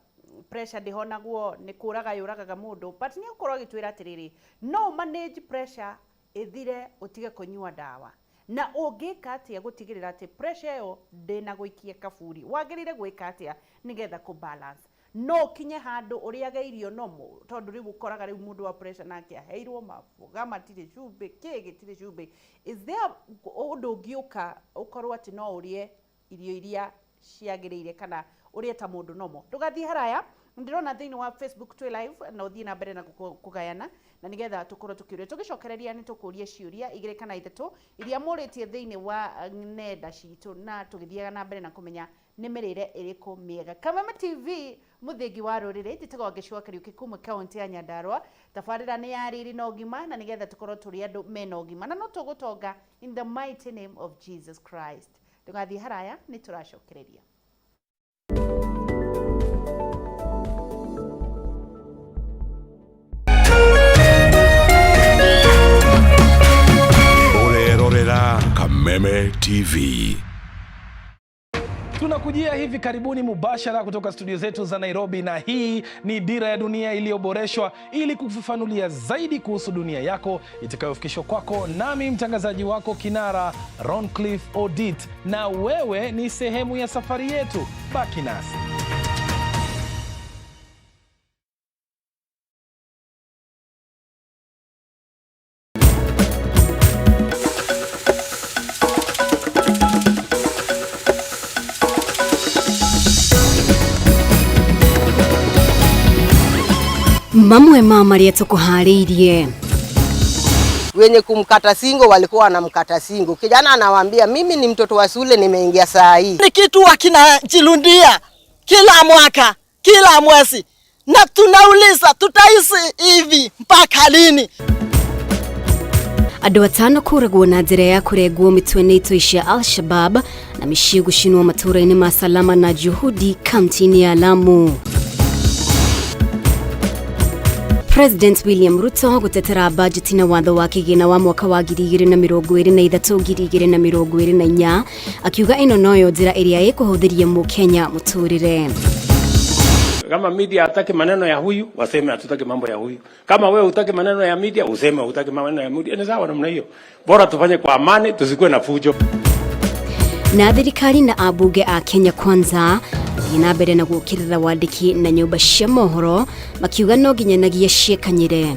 pressure ndĩhonagwo, nĩ kũraga yũragaga mũndũ, but nĩ egũkorwo agĩtwĩra atĩrĩrĩ, no manage pressure ĩthire ũtige kũnyua ndawa. Na ũngĩka atĩa gũtigĩrĩra atĩ pressure ĩyo ndĩnagũikia kaburi? Wagĩrĩire gwĩka atĩa nĩgetha kũ balance? No ũkinye handũ ũrĩage irio normal, tondũ rĩu ũkoraga rĩu mũndũ wa pressure nake aheirwo maboga matirĩ cumbĩ, kĩ gĩtirĩ cumbĩ. Is there ũndũ ũngĩũka ũkorwo atĩ no ũrĩe irio iria ciagĩrĩire kana ũrĩe ta mũndũ normal? Ndũgathiĩ haraya, ndĩrona thĩinĩ wa Facebook twĩ live na ũthiĩ na mbere na kũgayana na nĩgetha tũkorwo tũkĩũria. Tũgĩcokereria nĩ tũkũria ciũria igĩrĩ kana ithatũ iria mũrĩtie thĩinĩ wa nenda citũ na tũgĩthiaga na mbere na kũmenya nĩ mĩrĩre ĩrĩkũ mĩega. Kameme TV, mũthingi wa rũrĩrĩ, njĩtagwo Ngĩcua Kariũki kuma kaunti ya Nyandarua. Tabarĩra nĩ ya riri na ũgima na nĩgetha tũkorwo tũrĩ andũ mena ũgima na no tũgũtonga in the mighty name of Jesus Christ. Ndũgathiĩ haraya, nĩ tũracokereria. Ũrerorera Kameme TV. Tunakujia hivi karibuni mubashara kutoka studio zetu za Nairobi, na hii ni Dira ya Dunia iliyoboreshwa ili kufafanulia zaidi kuhusu dunia yako itakayofikishwa kwako nami mtangazaji wako kinara Roncliffe Odit, na wewe ni sehemu ya safari yetu. Baki nasi. Mamwe ma marĩa tũkũharĩirie. Wenye kumkata singo walikuwa wanamkata singo. Kijana anawaambia, "Mimi ni mtoto wa shule, nimeingia saa hii." Ni kitu wakinajirundia kila mwaka, kila mwezi, na tunauliza, tutaishi hivi mpaka lini? Andũ atano kũragwo na njĩra ya kũrengwo mĩtwe nĩ itoi cia Al-Shabab na mĩciĩ gũcinwo matũũra-inĩ ma Salama na Juhudi kaunti-inĩ ya Lamu. President William Ruto gũtetera bajeti na watho wa kĩgĩna wa mwaka wa 2023 2024, akiuga ĩno noyo njĩra ĩrĩa ĩkũhũthĩria mũkenya mũtũrĩre. Kama media hataki maneno ya huyu, waseme hatutaki mambo ya huyu. Kama wewe hutaki maneno ya media, useme hutaki maneno ya media. Ni sawa namna hiyo. Bora tufanye kwa amani, tusikuwe na fujo. Na thirikari na ambunge a Kenya Kwanza gũthiĩ na mbere na gũũkĩrĩra wandĩki na nyũmba cia mohoro, makiuga no nginyanagia ciĩkanyĩre.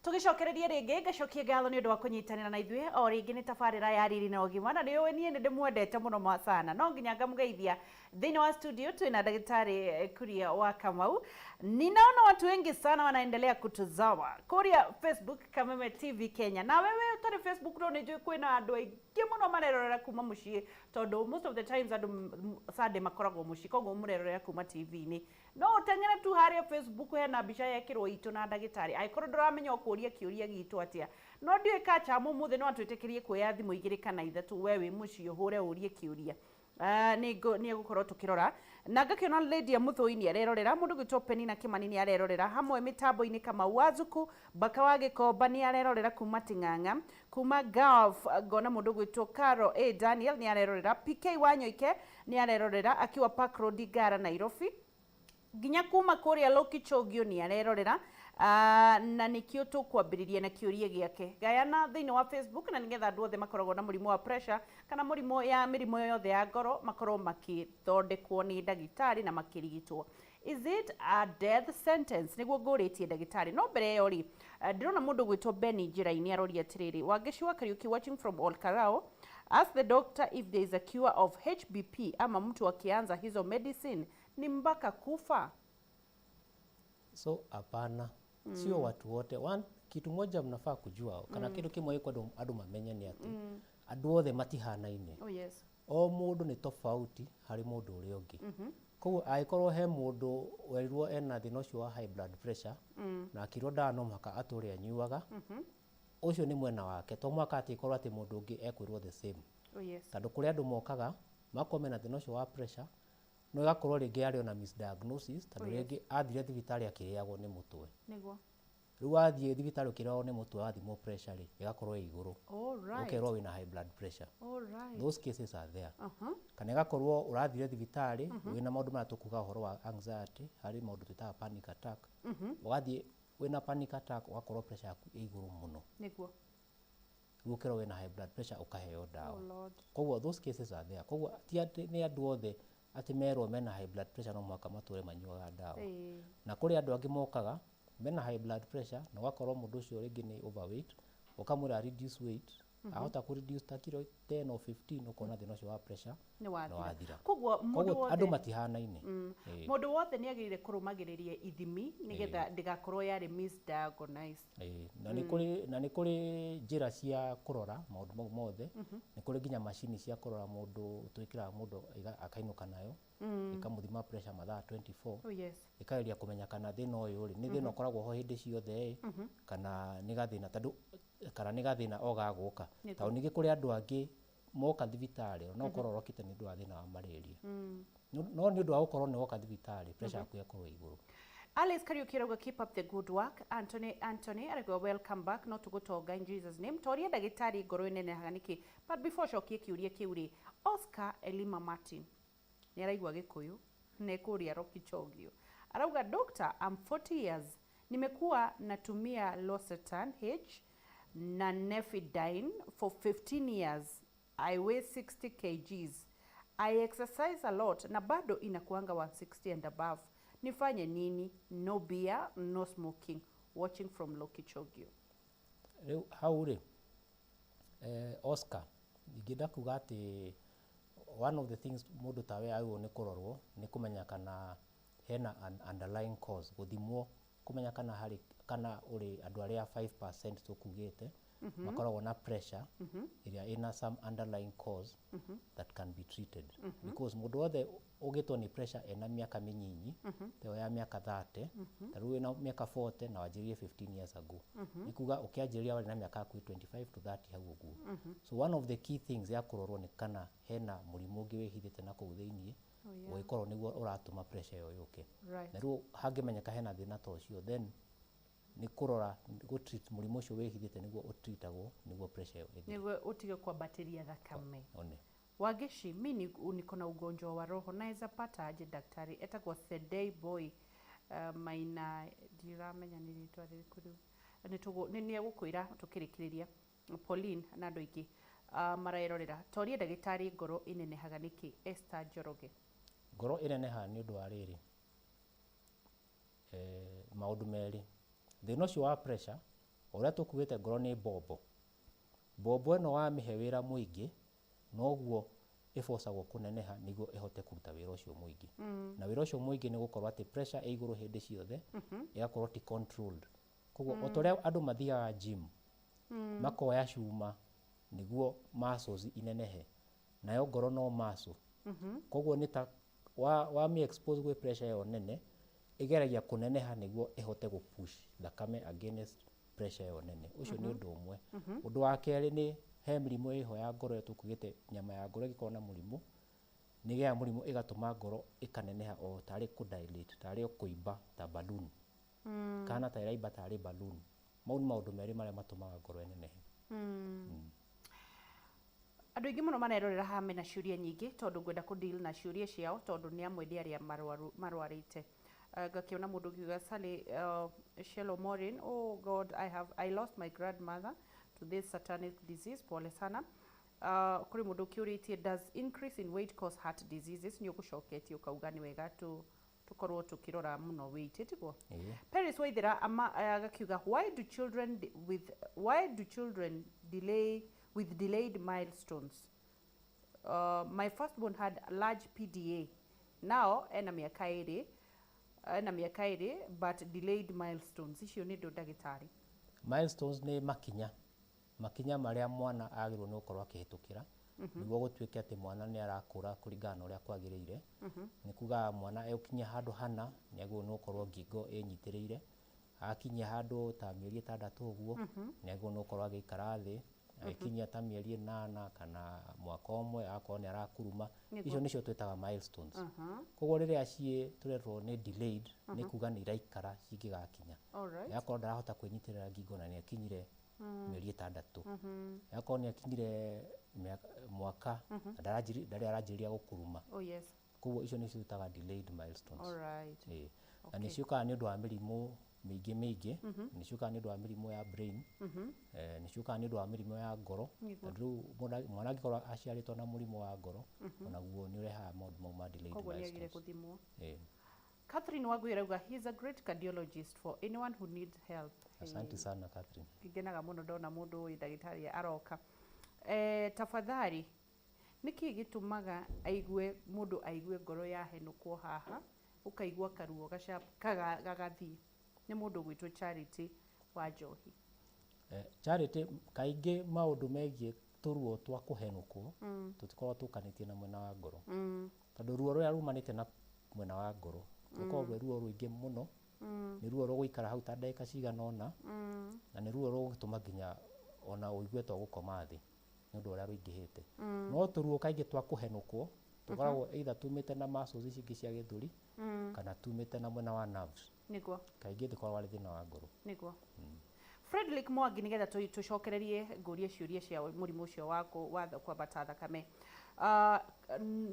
Tũgĩcokererie rĩngĩ, ngacokia ngatho nĩ ũndũ wa kũnyitanĩra na ithuĩ o rĩngĩ. Nĩ tabarĩra ya Riri na Ũgima, na nĩ ũĩ niĩ nĩ ndĩmwendete mũno ma sana, no nginya ngamũgeithia. Thĩinĩ wa studio twĩna ndagĩtarĩ Kuria wa Kamau. Ninaona watu wengi sana wanaendelea kutazama kuria Facebook, Kameme TV Kenya, na wewe ũtarĩ Facebook no nĩ njũĩ kwĩna andũ aingĩ mũno marerorera kuma mũciĩ, tondũ most of the times andũ Sunday makoragwo mũciĩ, koguo mũrerorera kuma TV-inĩ. No ũteng'ere tu harĩa Facebook, hena mbica yekĩrwo itũ na ndagĩtarĩ. Angĩkorwo ndũramenya ũkũria kĩũria gitũ atĩa, no ndiũĩ kacha mũthĩ no atwĩtĩkĩrie kuoya thimũ igĩrĩ kana ithatũ. We wĩ mũciĩ ũhũre ũrie kĩũria. Nĩ egũkorwo tũkĩrora na ngakĩona Lydia Mũthũi nĩ arerorera, mũndũ gwĩtwo Penina Kĩmani nĩ arerorera hamwe mĩtambo-inĩ, Kamau wa Zuku Baka wa Gĩkomba nĩ arerorera kuma Ting'ang'a, kuma Gulf ngona mũndũ gwĩtwo Caro A Daniel nĩ arerorera, PK wa Nyoike nĩ arerorera akiwa Park Road, Ngara, Nairobi, nginya kuma kũrĩa Lokichogio nĩ arerorera. Na nĩkĩo tũkwambĩrĩria na kĩũria gĩake gayana thĩinĩ wa Facebook, na nĩgetha andũ othe makoragwo na mũrimũ wa pressure kana mũrimũ ya mĩrimũ yothe ya ngoro makorwo makĩthondekwo nĩ ndagĩtarĩ na makĩrigitwo. Is it a death sentence? Nĩguo ngũrĩtie ndagĩtarĩ. No mbere ĩyo rĩ, ndĩrona mũndũ gwĩtwo Benny njĩra-inĩ aroria atĩrĩrĩ, "Wangeci wa Kariuki watching from Olkarao, ask the doctor if there is a cure of HBP ama mtu akianza hizo medicine ni mpaka kufa." So hapana, sio watu wote. One, kitu moja mnafaa kujua kana kindu kimwe gĩkwo andũ mamenye nĩ atĩ andũ othe matihanaine. O mũndũ nĩ tofauti harĩ mũndũ ũrĩa ũngĩ. Koguo angĩkorwo he mũndũ werirwo ena thĩna ũcio wa high blood pressure na akĩrwo ndawa no mũhaka atũre anyuaga, ũcio nĩ mwena wake. To mũhaka atĩ ĩkorwo atĩ mũndũ ũngĩ ekwĩrwo the same, tondũ kũrĩ andũ mokaga makorwo mena thĩna ũcio wa pressure, no ĩgakorwo rĩngĩ yarĩ ona misdiagnosis, tondũ rĩngĩ athire thibitarĩ akĩrĩagwo nĩ mũtwe. Rĩu wathiĩ thibitarĩ ũkĩrĩagwo nĩ mũtwe, wathimwo pressure rĩ, ĩgakorwo ĩ igũrũ, ũkerwo wĩna high blood pressure. Those cases are there. Kana ĩgakorwo ũrathire thibitarĩ wĩna maũndũ marĩa tũkuga ũhoro wa anxiety, harĩ maũndũ twĩtaga panic attack, ũgathiĩ wĩna panic attack, ũgakorwo pressure yaku ĩ igũrũ mũno, rĩu ũkerwo wĩna high blood pressure, ũkaheo ndawa. Oh Lord. Koguo those cases are there. Koguo ti atĩ nĩ andũ othe atĩ merwo mena high blood pressure no mũhaka matũre manyuaga ndawa. Na kũrĩ andũ angĩ mokaga mena high blood pressure na ũgakorwo mũndũ ũcio rĩngĩ nĩ overweight, ũkamwĩra reduce weight, ahota kũ reduce ta kilo 10 or 15, ũkona thĩna ũcio wa pressure nĩ nĩ wathira. Wathira. Koguo mũndũ Koguo andũ wothe matihanaine. Ĩĩ. Mũndũ wothe nĩ agĩrĩire kũrũmagĩrĩria ithimi nĩgetha ndĩgakorwo yarĩ misdiagnosed. Ĩĩ, na nĩ kũrĩ njĩra cia kũrora maũndũ mau mothe. Nĩ kũrĩ nginya macini cia kũrora mũndũ, twĩkĩraga mũndũ akainũka nayo, ĩkamũthima pressure mathaa 24, ĩkageria kũmenya kana thĩna ũyũ rĩ, nĩ thĩna ũkoragwo ho hĩndĩ ciothe ĩ, kana nĩ gathĩna tondũ kana nĩ gathĩna o gagũka. Tondũ ningĩ kũrĩ andũ angĩ moka thibitarĩ, no ũkorwo ũrokĩte nĩ ũndũ wa thĩna wa malaria, no nĩ ũndũ wa gũkorwo nĩ woka thibitarĩ, pressure yaku ĩgakorwo ĩ igũrũ. Alice Kariuki arauga, "Keep up the good work." Anthony Anthony arauga, "Welcome back." No tũgũtonga in Jesus name. Toria ndagĩtarĩ ngoro ĩnenehaga nĩkĩ? But before cokie kĩũria kĩu rĩ, Oscar Elima Martin nĩ araigua Gĩkũyũ na ekũria Lokichogio. Arauga, "Doctor, I'm 40 years. Nimekuwa natumia Losartan H na Nefidine for 15 years. I weigh 60 kgs. I exercise a lot na bado inakuanga 160 and above. Nifanye nini? No beer, no smoking. Watching from Lokichogio." Rĩu hau rĩ, Oscar, ingĩenda kuga atĩ one of the things mũndũ tawe agĩrĩirwo nĩ kũrorwo nĩ kũmenya kana hena an underlying cause, gũthimwo kũmenya kana harĩ kana ũrĩ andũ arĩa 5% tũkugĩte makoragwo na pressure ĩrĩa ĩna some underlying cause that can be treated, because mũndũ wothe ũgĩtwo nĩ pressure ena mĩaka mĩnyinyi ta ĩyo ya mĩaka 30, ta rĩu wĩna mĩaka 40 na wanjĩrĩirie 15 years ago, nĩ kuga ũkĩanjĩrĩria warĩ na mĩaka hakuhĩ 25 to 30 hau ũguo. So one of the key things ya kũrorwo nĩ kana hena mũrimũ ũngĩ wĩhithĩte na kũu thĩiniĩ ũngĩkorwo nĩguo ũratũma pressure ĩyo yũke. Na rĩu hangĩmenyeka hena thĩna ta ũcio, then nĩ kũrora gũ treat mũrimũ ũcio wĩhithĩte nĩguo ũtreatagwo nĩguo pressure ĩyo ĩthire. Nĩguo ũtige kwambatĩria thakame. One. Wageshi, mi niko na ugonjwa wa roho, naweza pata aje daktari? Etagwo Sedei Boy Maina, ndiramenya nĩ rĩtwa rĩrĩkũ rĩu. Nĩ nĩ egũkwĩra tũkĩrĩkĩrĩria. Pauline na andũ aingĩ marerorera, torie ndagĩtarĩ, ngoro ĩnenehaga nĩkĩ? Esther Njoroge. Ngoro ĩnenehaga nĩ ũndũ wa rĩrĩ, maũndũ merĩ. Thĩna ũcio wa pressure, o ũrĩa tũkugĩte, ngoro nĩ mbombo. Mbombo ĩno wamĩhe wĩra mũingĩ, noguo ĩbocagwo kũneneha nĩguo ĩhote kũruta wĩra ũcio mũingĩ. Na wĩra ũcio mũingĩ nĩ gũkorwo atĩ pressure ĩ igũrũ hĩndĩ ciothe, ĩgakorwo ti controlled. Koguo o ta ũrĩa andũ mathiaga gym makoya cuma nĩguo muscles inenehe, nayo ngoro no muscle. Koguo nĩ ta wa wamĩ expose gwĩ pressure ĩyo nene, ĩgeragia kũneneha nĩguo ĩhote gũ push thakame against pressure ĩyo nene. Ũcio nĩ ũndũ ũmwe. Ũndũ wa kerĩ, nĩ he mĩrimũ ĩho ya ngoro ĩyo tũkugĩte. Nyama ya ngoro ĩngĩkorwo na mũrimũ, nĩ ĩgĩaga mũrimũ ĩgatũma ngoro ĩkaneneha o tarĩ kũ dilate, tarĩ o kũimba ta balloon, kana ta ĩraimba tarĩ balloon. Mau nĩ maũndũ merĩ marĩa matũmaga ngoro ĩnenehe. Andũ aingĩ mũno marerorera haha mena ciũria nyingĩ, tondũ ngwenda kũ deal na ciũria ciao, tondũ nĩ amwe ndĩ arĩa marwaru marwarĩte. Ngakĩona mũndũ ũkiuga Sally, Shelo Morin, "Oh God, I lost my grandmother to this satanic disease." Pole sana. Kũrĩ mũndũ ũkĩũrĩtie, "Does increase in weight cause heart diseases?" Nĩ ũgũcoketie ũkauga nĩ wega tũkorwo tũkĩrora mũno weight, tiguo? Ĩĩ. Paris Waithera ama agakiuga, "Why do children delay with delayed milestones? My firstborn had a large PDA, now ena mĩaka ĩrĩ, ena mĩaka 2, but delayed milestones." Icio nĩ ndũ, ndagĩtarĩ? Milestones nĩ makinya, makinya marĩa mwana agĩrĩirwo nĩ gũkorwo akĩhĩtũkĩra nĩguo gũtuĩke atĩ mwana nĩ arakũra kũringana na ũrĩa kwagĩrĩire. Nĩ kuga mwana egũkinya handũ hana nĩ agĩrĩirwo nĩ gũkorwo ngingo ĩnyitĩrĩire, akinyia handũ ta mĩeri 6 ũguo nĩ agĩrĩirwo nĩ gũkorwo agĩikara thĩ, agĩkinyia ta mĩeri 8 kana mwaka 1 agakorwo nĩ arakuruma. Icio nĩcio twĩtaga milestones. Koguo rĩrĩa ciĩ tũretwo nĩ delayed, nĩ kuga nĩ iraikara cingĩgakinya. Agakorwo ndarahota kwĩnyitĩrĩra ngingo na nĩ akinyire mĩeri 6, agakorwo nĩ akinyire mwaka na ndarĩ aranjĩrĩria gũkuruma. Koguo icio nĩcio twĩtaga delayed milestones. Ĩĩ. Na nĩ ciũkaga nĩ ũndũ wa mĩrimũ mĩingĩ mĩingĩ. Nĩ ciũkaga nĩ ũndũ wa mĩrimũ ya brain, nĩ ciũkaga nĩ ũndũ wa mĩrimũ ya ngoro, tondũ rĩu mwana angĩkorwo aciarĩtwo na mũrimũ wa ngoro, onaguo nĩ ũrehaga maũndũ mau ma delayed Koguo nĩ agire milestones. gũthimwo. Ĩĩ. Catherine Wangui arauga, "He is a great cardiologist for anyone who needs help." Asante sana, Catherine. Ngenaga mũno ndona mũndũ ũyũ ndagĩtarĩ aroka. Tafadhali, nĩkĩ gĩtũmaga aigue mũndũ aigue ngoro yahenũkwo haha, ũkaigua karuo gagathiĩ? Nĩ mũndũ ũgwĩtwo Charity wa Njohi. Charity, kaingĩ maũndũ megiĩ tũruo twa kũhenũkwo tũtikoragwo tũkanĩtie na mwena wa ngoro, tondũ ruo rũrĩa rumanĩte na mwena wa ngoro rũkoragwo rwĩ ruo rũingĩ mũno. Nĩ ruo rũgũikara hau ta ndagĩka cigana ũna, na nĩ ruo rũgũtũma nginya ona ũigue ta ũgũkoma thĩ nĩ ũndũ ũrĩa rũingĩhĩte. No tũruo kaingĩ twa kũhenũkwo tũkoragwo either tumĩte na muscles ici ingĩ cia gĩthũri kana tumĩte na mwena wa nerves. Kaingĩ ndĩkoragwo arĩ thĩna wa ngoro. Nĩguo. Frederick Mwangi, nĩgetha tũcokererie ngũrie ciũria cia mũrimũ ũcio wa kwambata thakame.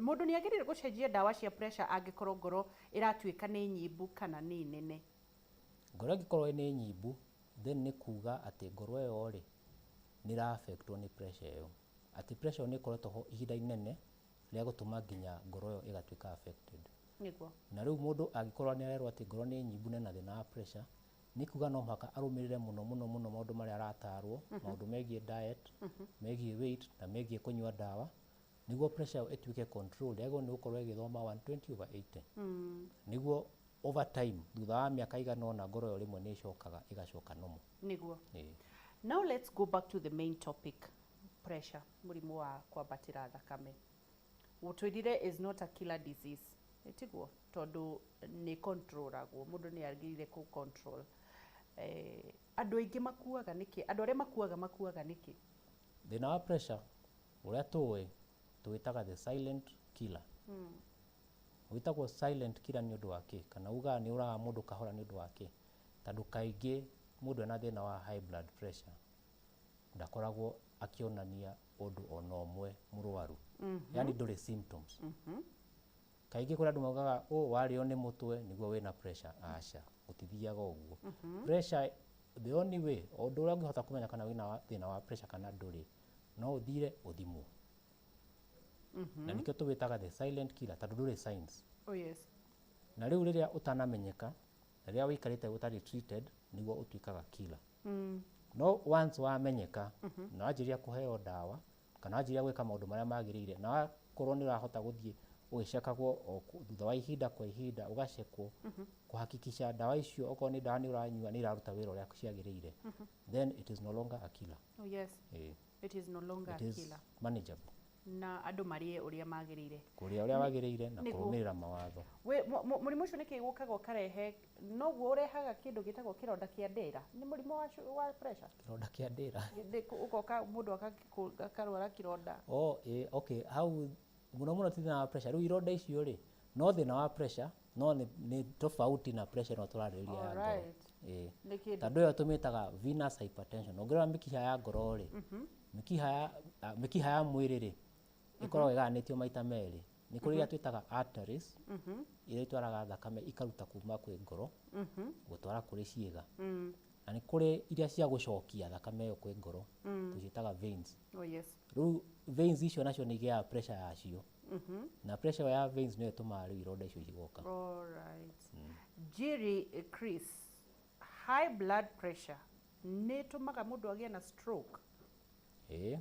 Mũndũ nĩ agĩrĩire gũcenjia ndawa cia pressure angĩkorwo ngoro ĩratuĩka nĩ nyimbu kana nĩ nene? Ngoro ĩngĩkorwo nĩ nyimbu, then nĩ kuga atĩ ngoro ĩyo rĩ nĩ ĩra affectwo nĩ pressure ĩyo, atĩ pressure ĩyo nĩ ĩkoretwo ho ihinda inene rĩa gũtũma nginya ngoro ĩyo ĩgatuĩka affected. Na rĩu mũndũ angĩkorwo nĩ arerwo atĩ ngoro nĩ nyimbu na ĩna thĩna wa pressure. Nĩ kuga no mũhaka arũmĩrĩre mũno mũno mũno maũndũ marĩa aratarwo, maũndũ megiĩ diet, megiĩ weight na megiĩ kũnyua ndawa, nĩguo pressure ĩyo ĩtuĩke controlled. Yagĩrĩirwo nĩ gũkorwo ĩgĩthoma 120/80, nĩguo over time, thutha wa mĩaka igana ũna, ngoro ĩyo rĩmwe nĩ ĩcokaga ĩgacoka normal. Ĩĩ. Now let's go back to the main topic, pressure, mũrimũ wa kwambatĩra thakame. Gũtwĩrire is not a killer disease, ĩtiguo? Tondũ nĩ controlagwo, mũndũ nĩ agĩrĩire kũ control. Andũ aingĩ makuaga nĩkĩ? Andũ arĩa makuaga makuaga nĩkĩ? Thĩna wa pressure ũrĩa tũĩ tũwĩtaga the silent killer. Wĩtagwo silent killer nĩ ũndũ wa kĩ? Kana ugaga nĩ ũraga mũndũ kahora nĩ ũndũ wa kĩ? Tondũ kaingĩ mũndũ ena thĩna wa high blood pressure ndakoragwo akĩonania ũndũ ona ũmwe mũrwaru, yani ndũrĩ symptoms. Kaingĩ kũrĩ andũ maugaga ũ warĩo nĩ mũtwe nĩguo wĩna pressure. Aca, gũtithiaga ũguo. Pressure, the only way, ũndũ ũrĩa ũngĩhota kũmenya kana wĩna thĩna wa pressure kana ndũrĩ, no ũthire ũthimwo. Na nĩkĩo tũwĩtaga the silent killer, tondũ ndũrĩ signs. Oh yes. Na rĩu rĩrĩa ũtanamenyeka na rĩrĩa wĩikarĩte ũtarĩ treated, nĩguo ũtuĩkaga killer. No once wamenyeka na wanjĩrĩria kũheo ndawa kana wanjĩrĩria gwĩka maũndũ marĩa magĩrĩire, na wakorwo nĩ ũrahota gũthiĩ ũgĩcekagwo o thutha wa ihinda kwa ihinda, ũgacekwo kũhakikisha ndawa icio, okorwo nĩ ndawa nĩ ũranyua, nĩ iraruta wĩra ũrĩa ciagĩrĩire, then it is no longer a killer. Oh yes. Ĩĩ. It is no longer It a is killer. manageable. Na andũ marĩe ũrĩa magĩrĩire. Kũrĩa ũrĩa wagĩrĩire na kũrũmĩrĩra mawatho. Mũrimũ ũcio nĩkĩ gũkaga ũkarehe, noguo ũrehaga kĩndũ gĩtagwo kĩronda kĩa ndĩra? Nĩ mũrimũ wa pressure? Kĩronda kĩa ndĩra? Ũgoka mũndũ akarwara kĩronda. Oh, okay, hau mũno mũno ti thĩna wa pressure. Rĩu ironda icio rĩ, no thĩna wa pressure, no nĩ tofauti na pressure ĩno tũrarĩrĩria ya ngoro. Ĩĩ. Nĩ kĩndũ Tondũ ĩyo tũmĩtaga venous hypertension. Ũngĩrora mĩkiha ya ngoro rĩ, mĩkiha ya mwĩrĩ rĩ, ĩkoragwo ĩgayanĩtio maita merĩ. Nĩ kũrĩ iria twĩtaga arteries, iria itwaraga thakame ikaruta kuma kwĩ ngoro gũtwara kũrĩ ciĩga, na nĩ kũrĩ iria cia gũcokia thakame ĩyo kwĩ ngoro, tũciĩtaga veins. Oh yes. Rĩu veins icio nacio nĩ igĩaga pressure yacio, na pressure ĩyo ya veins nĩyo ĩtũmaga rĩu ironda icio cigoka. All right. Jerry, Chris, high blood pressure nĩ ĩtũmaga mũndũ agĩe na stroke? Ĩĩ,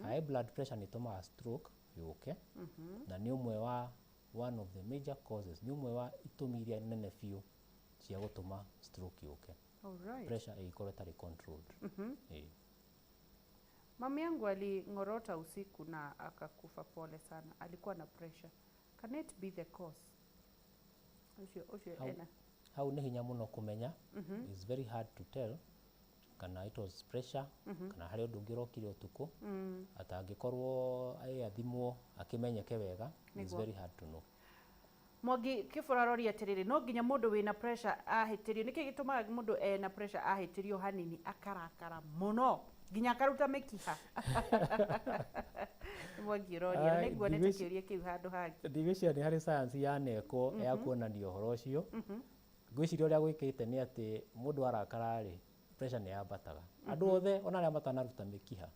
high blood pressure nĩ ĩtũmaga stroke yũke, na nĩ ũmwe wa one of the major causes, nĩ ũmwe wa itũmi iria nene biũ cia gũtũma stroke yũke, pressure ĩgĩkorwo ĩtarĩ controlled. Ĩĩ. Mami yangu aling'orota usiku na akakufa, pole sana. Alikuwa na pressure. Can it be the cause? Ũcio ena. Hau nĩ hinya mũno kũmenya. It's very hard to tell kana it was pressure kana harĩ ũndũ ũngĩ ũrokire ũtukũ atangĩkorwo athimwo akĩmenyeke wega. It's very hard to know. Mwangi Kĩbũra arori atĩrĩrĩ, no nginya mũndũ wĩna pressure ahĩtĩrio? Nĩkĩ gĩtũmaga mũndũ ena pressure ahĩtĩrio hanini akarakara mũno nginya akaruta mĩkiha? Nĩ Mwangi ũroria, na Ai, nĩnguonete kĩũria kĩu handũ hangĩ. Ndigwĩciria nĩ harĩ science yanekwo ya kuonania ũhoro ũcio. Ngwĩciria ũrĩa gwĩkĩte nĩ atĩ mũndũ arakara rĩ, pressure nĩ yambataga andũ othe, ona arĩa matanaruta mĩkiha.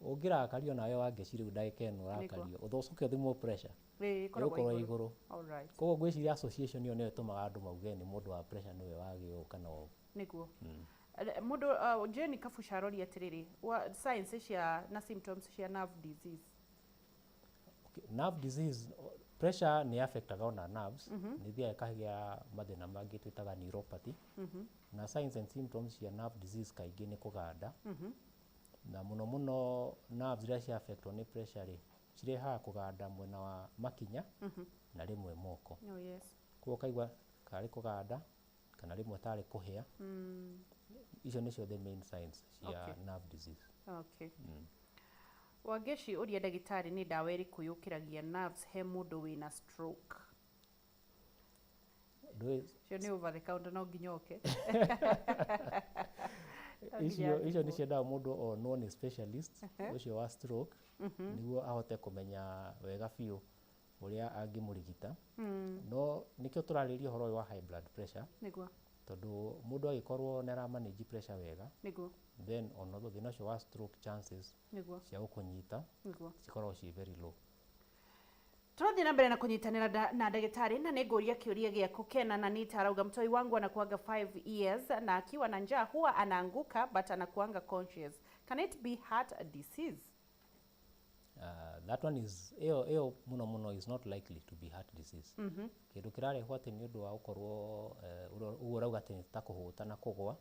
Ũngĩrakario nawe Wangeci rĩu ndagĩka ĩno ũrakario, ũcoke ũthimwo pressure, Ĩkoragwo ĩgũkorwo igũrũ. All right. Koguo ngwĩciria association ĩyo nĩyo ĩtũmaga andũ mauge nĩ mũndũ wa pressure nĩwe wagĩ ũũ kana ũũ. Nĩguo. Mũndũ Jane Kabuca aroria atĩrĩrĩ, signs cia na symptoms cia nerve disease. Okay, nerve disease, pressure nĩ affectaga ona nerves, nĩ ithiaga ĩkagĩa mathĩna mangĩ twĩtaga neuropathy. Na signs and symptoms cia nerve disease kaingĩ nĩ kũganda, na mũno mũno nerves iria cia affectwo nĩ pressure rĩ, cirehaga kũganda mwena wa makinya na rĩmwe moko. Oh yes. Koguo ũkaigua karĩ kũganda kana rĩmwe tarĩ kũhĩa. Icio nĩcio the main signs cia nerve disease. Okay. Wangeci, ũria ndagĩtarĩ nĩ ndawa ĩrĩkũ yũkĩragia nerves he mũndũ wĩna stroke? Ndũĩ. Cio nĩ over the counter, no nginya oke? No nginya Icio nĩ athimwo. ciendaga mũndũ onwo nĩ specialist ũcio wa stroke nĩguo ahote kũmenya wega biũ ũrĩa angĩmũrigita. No nĩkĩo tũrarĩria ũhoro ũyũ wa high blood pressure, tondũ mũndũ agĩkorwo nĩ ara manage pressure wega, then ona thĩna ũcio wa stroke, chances cia gũkũnyita cikoragwo ciĩ very low. Tũrathiĩ na mbere na kũnyitanĩra na ndagĩtarĩ, na nĩ ngũria kĩũria gĩaku. Kena na Nita arauga, "Mtoi wangu anakuanga 5 years na akiwa na njaa huwa anaanguka, but anakuanga conscious. Can it be heart disease?" That one is ĩyo mũno mũno is not likely to be heart disease. Kĩndũ kĩrarehwo atĩ nĩ ũndũ wa gũkorwo ũguo ũrauga atĩ nĩ ta kũhũta na kũgwa,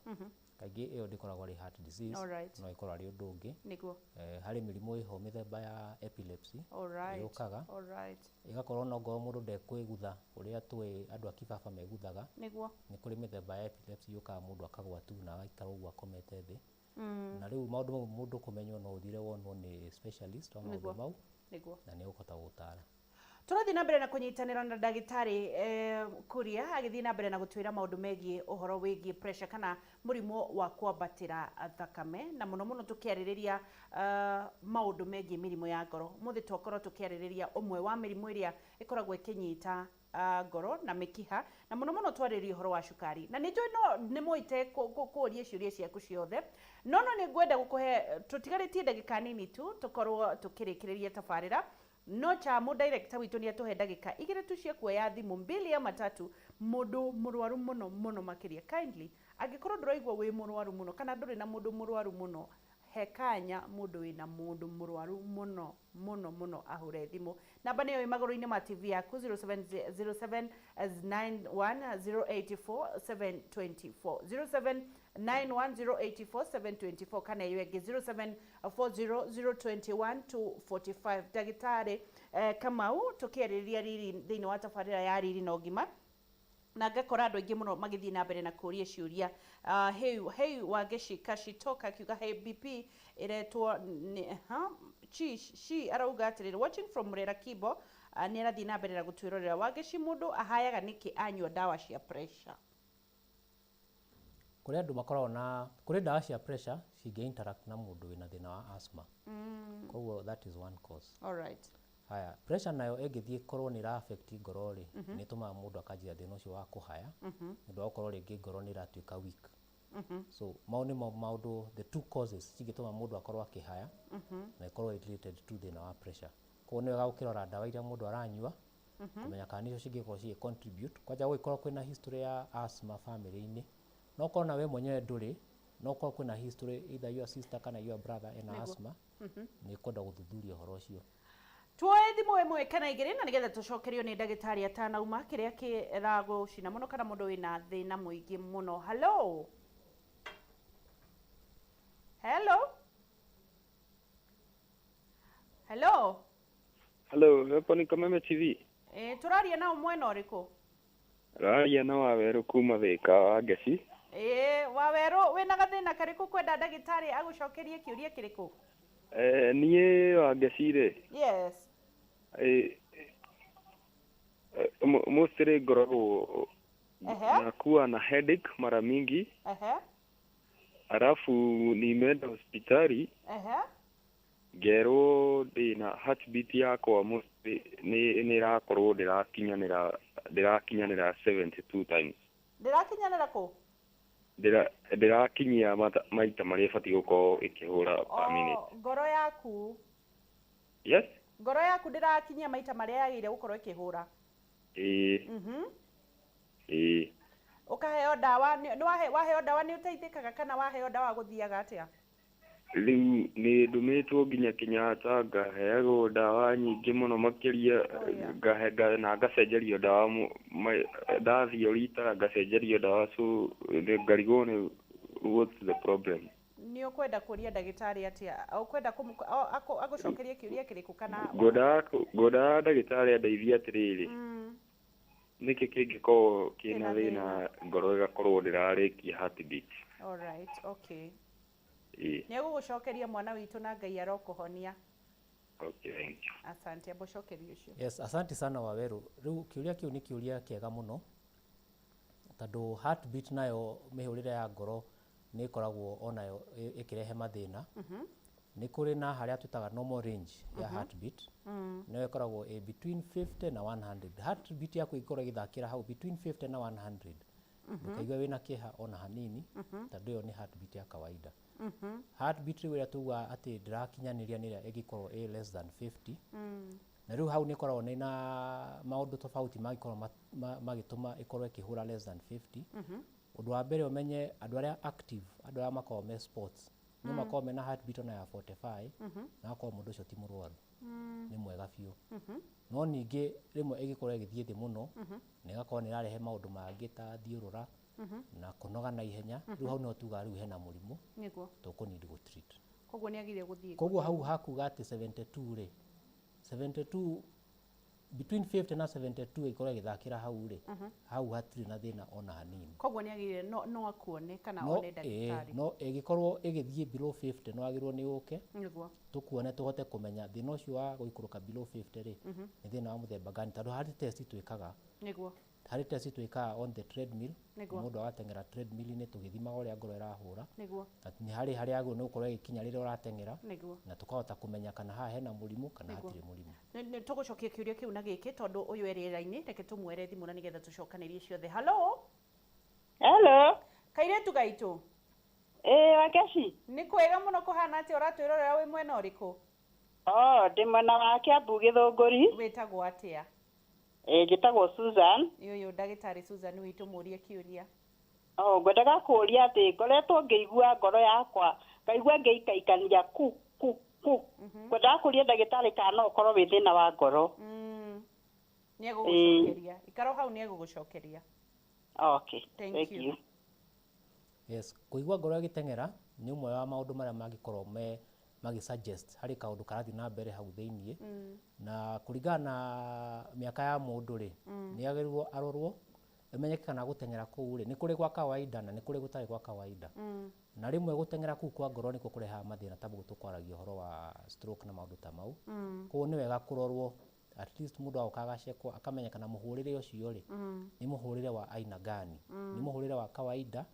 kaingĩ ĩyo ndĩkoragwo ĩrĩ heart disease. No ĩkorwo arĩ ũndũ ũngĩ. Harĩ mĩrimũ ĩho mĩthemba ya epilepsy yũkaga, ĩgakorwo no ngorwo mũndũ ndekwĩgutha ũrĩa tũĩ andũ a kibaba meguthaga. Nĩ kũrĩ mĩthemba ya epilepsy yũkaga, mũndũ akagwa tu na agaikara ũguo akomete thĩ. Na rĩu maũndũ mau mũndũ kũmenywo, no ũthire wonwo nĩ specialist wa maũndũ mau, na nĩ ũkũhota gũtara. Tũrathiĩ na mbere na kũnyitanĩra na ndagĩtarĩ Kuria, agĩthiĩ na mbere na gũtwĩra maũndũ megiĩ ũhoro wĩgiĩ pressure kana mũrimũ wa kwambatĩra thakame, na mũno mũno tũkĩarĩrĩria maũndũ megiĩ mĩrimũ ya ngoro. Ũmũthĩ twakorwo tũkĩarĩrĩria ũmwe wa mĩrimũ ĩrĩa ĩkoragwo ĩkĩnyita ngoro na mĩkiha, na mũno mũno twarĩrĩria ũhoro wa cukari. Na nĩ njũĩ no nĩ mũite kũũria ciũria ciaku ciothe, no nĩ ngwenda gũkũhe, tũtigarĩtie ndagĩka nini tu tũkorwo tũkĩrĩkĩrĩria tabarĩra, no chamu director witũ nĩ atũhe ndagĩka 2 tu cia kuoya thimũ, mbili ama tatu. Mũndũ mũrwaru mũno mũno makĩria, kindly, angĩkorwo ndũraigua wĩ mũrwaru mũno kana ndũrĩ na mũndũ mũrwaru mũno, he kanya mũndũ wĩna mũndũ mũrwaru mũno mũno mũno ahũre thimũ. Namba nĩyo ĩ magũrũ-inĩ ma TV yaku, 070791084724, 0791084724, kana ĩyo ĩngĩ 0740021245. Ndagĩtarĩ Kamau, tũkĩarĩrĩria riri thĩinĩ wa tabarĩra ya Riri na Ũgima, na ngakora andũ aingĩ mũno magĩthiĩ na mbere na kũria ciũria. Hey, hey, Wangeci Kashitoka akiuga, "Hey, BP ĩretwo nĩ ha chi she." Arauga atĩrĩrĩ, "Watching from Murera Kibo." Nĩ arathiĩ na mbere na gũtwĩrorera. Wangeci, mũndũ ahayaga nĩkĩ anyua ndawa cia pressure? Kũrĩ andũ makoragwo na, kũrĩ ndawa cia pressure cingĩ interact na mũndũ wĩna thĩna wa asthma. Koguo that is one cause. Haya, pressure nayo ĩngĩthiĩ ĩkorwo nĩ ĩra affect ngoro rĩ, nĩ ĩtũmaga mũndũ akanjia thĩna ũcio wa kũhaya, nĩ ũndũ wa gũkorwo rĩngĩ ngoro nĩ ĩratuĩka weak. So mau nĩmo maũndũ, the two causes cingĩtũma mũndũ akorwo akĩhaya na ĩkorwo related to thĩna wa pressure. Koguo nĩ wega gũkĩrora ndawa iria mũndũ aranyua, kũmenya kana nĩcio cingĩkorwo cigĩ contribute. Kwanja gũgĩkorwo kwĩna history ya asthma family-inĩ, no ũkorwo na we mwenyewe ndũrĩ, no ũkorwo kwĩna history, either your sister kana your brother ena asthma, nĩ ũkwenda gũthuthuria ũhoro ũcio. Tuoe thimũ ĩmwe kana igĩrĩ, na nĩgetha tũcokerio nĩ ndagĩtarĩ atanauma kĩrĩa kĩragũcina mũno kana mũndũ wĩna thĩna mũingĩ mũno. Hello, hello, hello. Hello, hapo ni Kameme TV. E, tũraria nao mwena ũrĩkũ? Raria na Wawerũ kuma Thika wa Ngeci. Ĩ, Wawerũ, wĩna gathĩna karĩkũ kwenda ndagĩtarĩ agũcokerie kĩũria kĩrĩkũ? Niĩ wa Ngeci rĩ, mostly ngoragwo nakuwa na headache mara mingi, alafu nimeenda hospitali, ngerwo ndĩna heartbeat yakwa mostly nĩ ĩrakorwo ndĩrakinyanĩra 72 times. Ndĩrakinyanĩra kũ? Ndĩrakinyia maita marĩa ĩbatiĩ gũkorwo ĩkĩhũra per minute. O, ngoro yaku? Yes. Ngoro yaku ndĩrakinyia maita marĩa yagĩrĩire gũkorwo ĩkĩhũra? Ĩĩ. Ĩĩ. Ũkaheo ndawa, waheo ndawa nĩ ũteithĩkaga, kana waheo ndawa gũthiaga atĩa? Rĩu nĩ ndũmĩtwo nginya Kenyatta, ngaheagwo ndawa nyingĩ mũno makĩria, na ngacenjerio ndawa, ndathiĩ o rita ngacenjerio ndawa, so ngarigwo nĩ what's the problem. Nĩ ũkwenda kũria ndagĩtarĩ atĩa? Ũkwenda agũcokerie kĩũria kĩrĩkũ kana? Ngwendaga ndagĩtarĩ andeithie atĩrĩrĩ, nĩkĩ kĩngĩkorwo kĩna Kĩna thĩna ngoro ĩgakorwo ndĩrarĩkia heartbeat? All right, okay. Ĩĩ. Nĩ egũgũcokeria, mwana witũ, na Ngai arokũhonia. Okay, thank you. Asante, amba ũcokerie ũcio. Yes, asante sana Waweru. Rĩu kĩũria kĩu nĩ kĩũria kĩega mũno, tondũ heartbeat nayo, mĩhũrĩre ya ngoro, nĩ ĩkoragwo onayo ĩkĩrehe mathĩna. Nĩ kũrĩ na harĩa twĩtaga normal range ya heartbeat, nayo ĩkoragwo ĩ between 50 na 100. Heartbeat yaku ĩngĩkorwo ĩgĩthakĩra hau between 50 na 100, ndũkaigue wĩna kĩeha ona hanini, tondũ ĩyo nĩ heartbeat ya kawaida. Heartbeat rĩu ĩrĩa tugaga atĩ ndĩrakinyanĩria nĩ ĩrĩa ĩngĩkorwo ĩ less than 50. Na rĩu hau nĩ ĩkoragwo nĩ na maũndũ tofauti mangĩkorwo magĩtũma ĩkorwo ĩkĩhũra less than 50. Ũndũ wa mbere ũmenye andũ arĩa active, andũ arĩa makoragwo me sports, no makorwo mena heartbeat ona ya 45 na akorwo mũndũ ũcio ti mũrwaru, nĩ mwega biũ. No ningĩ rĩmwe ĩgĩkorwo ĩgĩthiĩ thĩ mũno na ĩgakorwo nĩ ĩrarehe maũndũ mangĩ ta thiũrũra na kũnoga na ihenya, rĩu hau nĩho tugaga rĩu hena mũrimũ Nĩguo. tũkũnidi gũ treat. Koguo nĩ agĩrĩire gũthiĩ. Koguo hau hakuga atĩ 72 rĩ, 72, between 50 na 72 ĩkorwo ĩgĩthakĩra hau rĩ, hau hatirĩ na thĩna ona hanini. Koguo nĩ agĩrĩire no akuone kana no one ndagĩtarĩ. No ĩgĩkorwo ĩgĩthiĩ below 50 no agĩrĩirwo nĩ ũke Nĩguo. tũkuone tũhote kũmenya thĩna ũcio wa gũikũrũka below 50 rĩ, nĩ thĩna wa mũthemba gani, tondũ harĩ test twĩkaga. Nĩguo. Harĩ test twĩkaga on the treadmill. Nĩguo. Mũndũ agateng'era treadmill-inĩ tũgĩthimaga ũrĩa ngoro ĩrahũra. Nĩguo. Na nĩ harĩ harĩa agĩrĩirwo nĩ gũkorwo ĩgĩkinya rĩrĩa ũrateng'era. Nĩguo. Na tũkahota kũmenya kana haha hena mũrimũ kana Nĩguo. hatirĩ mũrimũ. Nĩ tũgũcokia kĩũria kĩu na gĩkĩ tondũ ũyũ e rĩera-inĩ, reke tũmuere thimũ na nĩgetha tũcokanĩrie ciothe. Hello. Hello. Kairĩtu gaitũ. Ĩĩ Wakeshi. Nĩ kwega mũno, kũhana atĩa? Ũratwĩrorera wĩ mwena ũrĩkũ? Oh, ndĩ mwena wa Kiambu Gĩthũngũri. Wĩtagwo atĩa? Ĩĩ njĩtagwo Susan. Nĩ ũyũ ndagĩtarĩ Susan witũ, mũrie kĩũria. Oh, ngwendaga kũũria atĩ ngoretwo ngĩigua ngoro yakwa, ngaigua ngĩikaikania ku ku ku. Ngwendaga kũũria ndagĩtarĩ kana no ũkorwo wĩ thĩna wa ngoro. Nĩ egũgũcokeria. Ikara hau nĩ egũgũcokeria. Okay. Thank you. Yes, kũigua ngoro ĩgĩteng'era nĩ ũmwe wa maũndũ marĩa mangĩkorwo me magĩ suggest harĩ kaũndũ karathiĩ na mbere hau thĩiniĩ. Na kũringana na mĩaka ya mũndũ rĩ, nĩ agĩrĩirwo arorwo ĩmenyeke kana gũteng'era kũu rĩ nĩ kũrĩ gwa kawaida na nĩ kũrĩ gũtarĩ gwa kawaida. Na rĩmwe gũteng'era kũu kwa ngoro nĩkuo kũrehaga mathĩna ta mũguo tũkwaragia ũhoro wa stroke na maũndũ ta mau. Koguo nĩ wega kũrorwo at least mũndũ agoka agacekwo akamenya kana mũhũrĩre ũcio rĩ nĩ mũhũrĩre wa aina gani, nĩ mũhũrĩre wa kawaida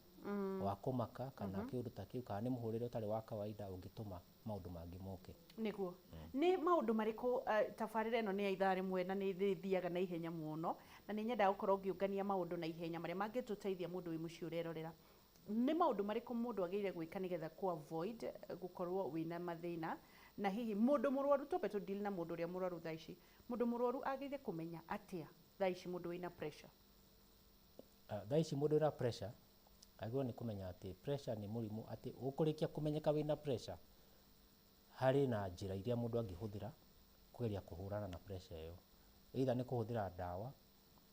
wa kũmaka kana kĩũndũ ta kĩu, kana nĩ mũhũrĩre ũtarĩ wa kawaida ũngĩtũma maũndũ mangĩ moke. Nĩguo. Nĩ maũndũ marĩkũ tabarĩra ĩno nĩ ya ithaa rĩmwe na nĩ ĩthiaga na ihenya mũno, na nĩ nyendaga gũkorwo ngĩũngania maũndũ na ihenya marĩa mangĩtũteithia mũndũ wĩ mũciĩ ũrerorera. Nĩ maũndũ marĩkũ mũndũ agĩrĩire gwĩka nĩgetha kũ avoid gũkorwo wĩna mathĩna? Na hihi mũndũ mũrwaru, twambe tũ deal na mũndũ ũrĩa mũrwaru thaa ici, mũndũ mũrwaru agĩrĩire kũmenya atĩa thaa ici mũndũ wĩna pressure? Thaa ici mũndũ wĩna pressure agĩrĩirwo nĩ kũmenya atĩ pressure nĩ mũrimũ, atĩ ũkũrĩkia kũmenyeka wĩna pressure harĩ na njĩra iria mũndũ angĩhũthĩra kũgeria kũhũrana na pressure ĩyo, either nĩ kũhũthĩra ndawa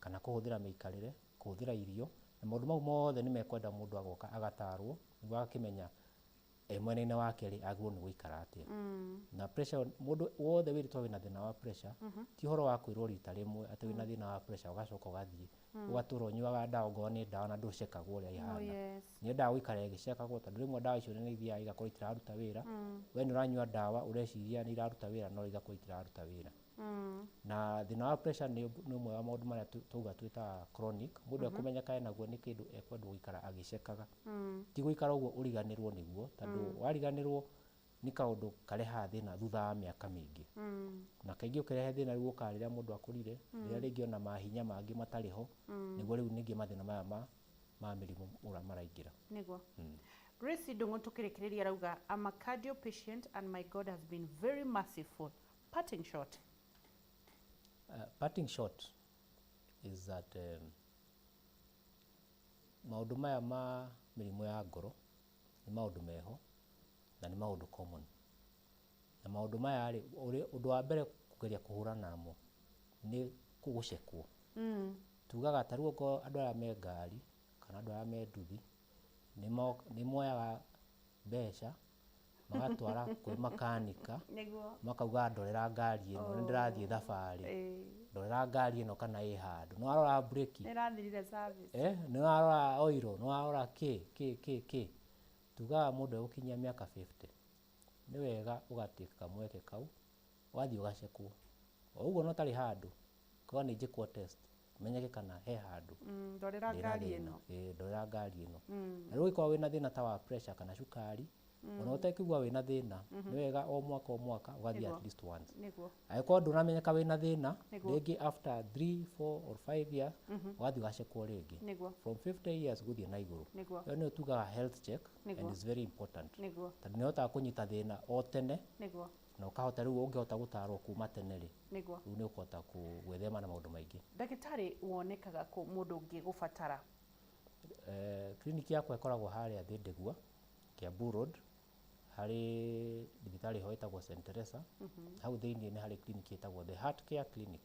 kana kũhũthĩra mĩikarĩre, kũhũthĩra irio, na maũndũ mau mothe nĩ mekwenda mũndũ agoka agatarwo nĩguo agakĩmenya e mwena-inĩ wake rĩ agĩrĩirwo nĩ gũikara atĩa. Na pressure, mũndũ wothe wĩrĩtwo wĩna thĩna wa pressure, ti ũhoro wa kwĩrwo rita rĩmwe atĩ wĩna thĩna wa pressure ũgacoka ũgathiĩ ũgatũra ũnyuaga ndawa ongorwo nĩ ndawa na ndũcekagwo ũrĩa Oh, ihana. yes. Nĩ yendaga gũikara ĩgĩcekagwo tondũ rĩmwe ndawa icio nĩ ithiaga igakorwo itiraruta wĩra. We nĩ ũranyua ndawa ũreciria nĩ iraruta wĩra no igakorwo itiraruta wĩra. Na thĩna wa pressure nĩ ũmwe wa maũndũ marĩa twauga twĩtaga chronic. Mũndũ ekũmenyeka enaguo nĩ kĩndũ ekwendwo gũikara agĩcekaga, ti gũikara ũguo ũriganĩrwo nĩguo, tondũ wariganĩrwo nĩ kaũndũ karehaga thĩna thutha wa mĩaka mĩingĩ. Na kaingĩ ũkĩrehe thĩna rĩu ũkaga rĩrĩa mũndũ akũrire, rĩrĩa rĩngĩ ona mahinya mangĩ matarĩ ho, nĩguo rĩu ningĩ mathĩna maya ma mĩrimũ maraingĩra. Nĩguo. Grace Ndung'u tũkĩrĩkĩrĩria arauga, I'm a cardio patient and my God has been very merciful. Parting shot. Parting shot is that maũndũ maya ma mĩrimũ ya ngoro nĩ maũndũ meho na nĩ maũndũ common. Na maũndũ maya rĩ, ũndũ wa mbere kũgeria kũhũrana namo nĩ gũcekwo. Tugaga ta rĩu okorwo andũ arĩa me ngari kana andũ arĩa me nduthi nĩ moyaga mbeca magatwara kwĩ makanika. Nĩguo. Makauga ndorera ngari ĩno, nĩ ndĩrathiĩ thabarĩ, Ĩĩ. ndorera ngari ĩno kana ĩ handũ, nĩ warora breki, Nĩ ĩrathirire service. Nĩ warora oiro, nĩ warora kĩ kĩ kĩ kĩ. Tugaga mũndũ egũkinyia mĩaka 50 nĩ wega ũgatĩka kamweke kau ũgathiĩ ũgacekwo o ũguo no tarĩ handũ ũkauga nĩ njĩkwo test menyeke kana he handũ Ndorera ndĩna ngari thĩna. ĩno. Ĩĩ, ndorera ngari ĩno. Na rĩu ũngĩkorwo wĩna thĩna ta wa pressure kana cukari, Ona ũtekũigua wĩna thĩna, nĩ wega o mwaka o mwaka ũgathiĩ at least once. Angĩkorwo ndũramenyeka wĩna thĩna, rĩngĩ after 3, 4 or 5 years ũgathiĩ ũgacekwo rĩngĩ. From 50 years gũthiĩ na igũrũ. Ĩyo nĩyo tugaga health check and is very important. Tondũ nĩ ũhotaga kũnyita thĩna o tene na ũkahota rĩu ũngĩhota gũtarwo kuma tene rĩ, rĩu nĩ ũkũhota gwĩthema na maũndũ maingĩ. Ndagĩtarĩ, wonekaga kũ mũndũ ũngĩgũbatara? Clinic yakwa ĩkoragwo harĩa Thĩndĩgua, Kiambu Road, harĩ thibitarĩ ho ĩtagwo St. Teresa. Hau thĩinĩ nĩ harĩ clinic ĩtagwo The Heart Care Clinic.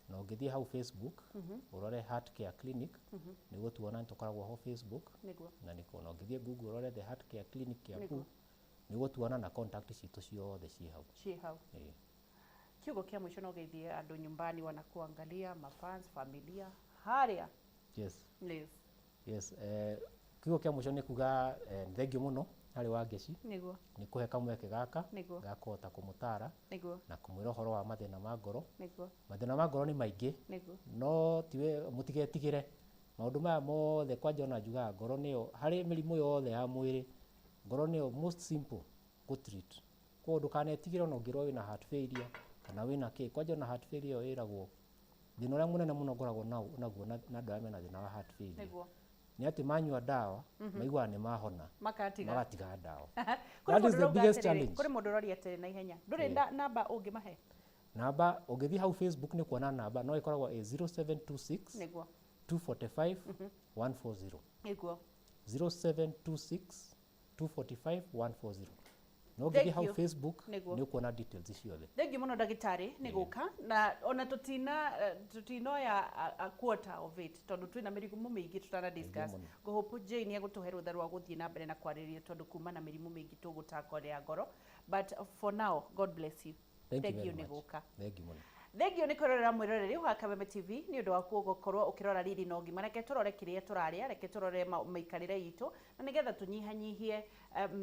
Na ũngĩthiĩ hau Facebook, ũrore Heart Care Clinic, nĩ ũgũtuona, nĩ tũkoragwo ho Facebook. Na nĩkuo na ũngĩthiĩ Google ũrore The Heart Care Clinic Kiambu, nĩ ũgũtuona na contact citũ ciothe ciĩ hau. Ciĩ hau. Ĩĩ. Kiugo kĩa mũico, no geithie andũ nyumbani wanakuangalia, mafans, familia harĩa. Yes. Yes. Yes, kiugo kĩa mũico nĩ kuga thengiũ mũno harĩ Wangeci nĩ kũhe kamweke gaka ga kũhota kũmũtara na kũmwĩra ũhoro wa mathĩna ma ngoro. Mathĩna ma ngoro nĩ maingĩ, no tiwe mũtigetigĩre maũndũ maya mothe. Kwanja ona njugaga ngoro nĩyo harĩ mĩrimũ yothe ya mwĩrĩ, ngoro nĩyo most simple gũ treat. Koguo ndũkanetigĩre ona ũngĩrwo wĩna heart failure kana wĩna kĩ. Kwanja ona heart failure ĩyo ĩragwo thĩna ũrĩa mũnene mũno ngoragwo naguo na andũ arĩa mena thĩna wa heart failure nĩ atĩ manyua ndawa maiguaga nĩ mahona, Makatiga. magatiga ndawa. Kũrĩ That is mũndũ the ũrauga biggest atĩrĩrĩ, challenge. kũrĩ mũndũ ũroria atĩrĩ na ihenya, ndũrĩ namba ũngĩmahe? Namba, ũngĩthiĩ hau Facebook nĩ kuona namba, no ĩkoragwo ĩ 0726 245 140. 0726 245 140. No ũngĩthiĩ Thank hau you. Facebook nĩ ũkuona details ciothe. Thengiũ mũno ndagĩtarĩ nĩ gũka, na ona tũtina tũtinoya a quarter of it, tondũ twĩna mĩrimũ mĩingĩ tũtana discuss. Mũno. Ngũhope Jane nĩ egũtũhe rũtha rwa gũthiĩ na mbere na kwarĩrĩria, tondũ kuma na mĩrimũ mĩingĩ tũgũtackle ya ngoro. But for now, God bless you. Thank you Thank you very nĩ much. gũka. Thank you mũno. Thengio nĩ kwĩrorera mwĩroreri wa Kameme TV, nĩ ũndũ wa gũkorwo ũkĩrora riri na ũgima. Reke tũrore kĩrĩa tũrarĩa, reke tũrore mĩikarĩre itũ, na nĩgetha tũnyihanyihie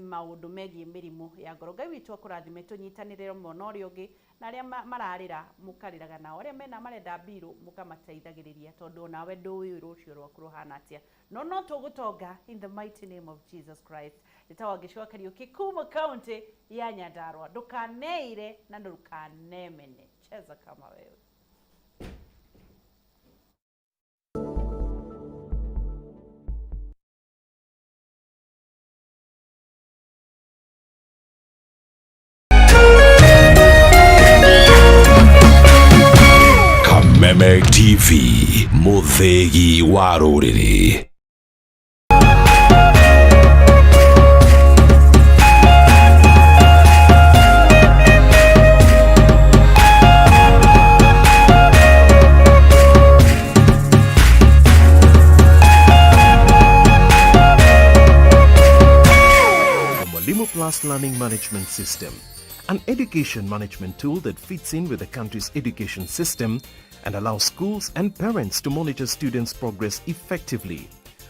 maũndũ megiĩ mĩrimũ ya ngoro. Ngai witũ akũrathime, tũnyitanĩre ũmwe na ũrĩa ũngĩ, na arĩa mararĩra mũkarĩraga nao, arĩa mena marenda mbirũ mũkamateithagĩrĩria, tondũ onawe ndũĩ rũciũ rwaku rũhana atĩa, no tũgũtonga in the mighty name of Jesus Christ. Njĩtagwo Wangeci wa Kariũki kuma kaunti ya Nyandarua. Ndũkaneire na ndũkanemene, cheza kama wewe. Kameme TV, mũthĩgi wa rũrĩrĩ. The Mwalimu Plus Learning Management System, an education management tool that fits in with the country's education system and allows schools and parents to monitor students' progress effectively.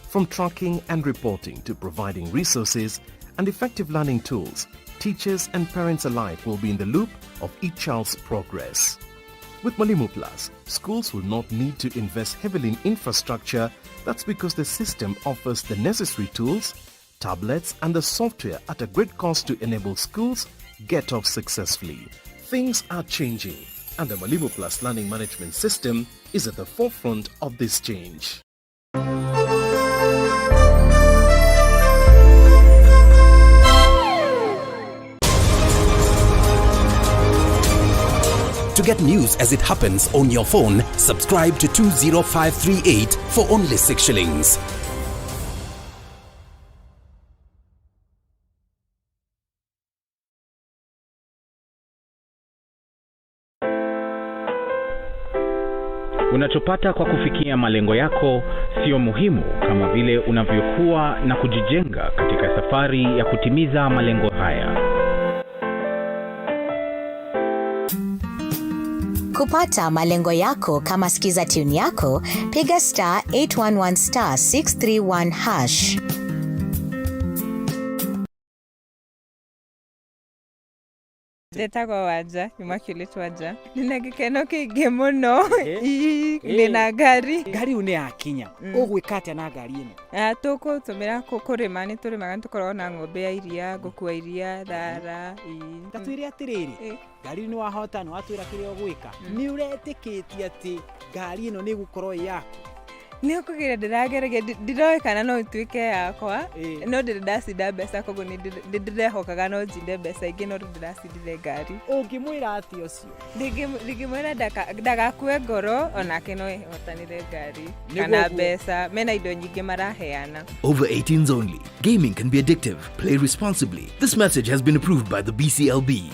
From tracking and reporting to providing resources and effective learning tools, teachers and parents alike will be in the loop of each child's progress. With Mwalimu Plus, schools will not need to invest heavily in infrastructure. That's because the system offers the necessary tools, tablets and the software at a great cost to enable schools get off successfully. Things are changing, and the Mwalimu Plus Learning Management System is at the forefront of this change. To get news as it happens on your phone, subscribe to 20538 for only 6 shillings. Unachopata kwa kufikia malengo yako sio muhimu kama vile unavyokuwa na kujijenga katika safari ya kutimiza malengo haya. Kupata malengo yako kama skiza tune yako, piga *811*631#. Ndĩtagwo Wanja, nyuma Kiulĩtwo Wanja. Ndĩna gĩkeno kĩingĩ mũno. Ii, ndĩna ngari. Ngari ĩyo nĩ yakinya. Ũgwĩka atĩa na ngari ĩno? Ah, tũkũtũmĩra kũrĩma, nĩ tũrĩmaga, nĩ tũkoragwo na ng'ombe ya iria, ngũkua iria, thara. Ii. Ta twĩre atĩrĩrĩ, ngari nĩ wahota, nĩ watwĩra kĩrĩa ũgwĩka, nĩ ũretĩkĩtie atĩ ngari ĩno nĩ ĩgũkorwo ĩ yaku? Nĩ ũkũgeria, ndĩrageragia, ndiroĩ kana no ĩtuĩke yakwa, no ndĩrĩ ndacinda mbeca, koguo nĩ ndĩrehokaga no njinde mbeca ingĩ, no rĩu ndĩracindire ngari. Ũngĩmwĩra atĩa ũcio? Ndingĩmwĩra ndagakue ngoro, onake no ehotanĩre ngari Nĩguo kana guo. mbeca, mena indo nyingĩ maraheana. Over 18s only. Gaming can be addictive. Play responsibly. This message has been approved by the BCLB.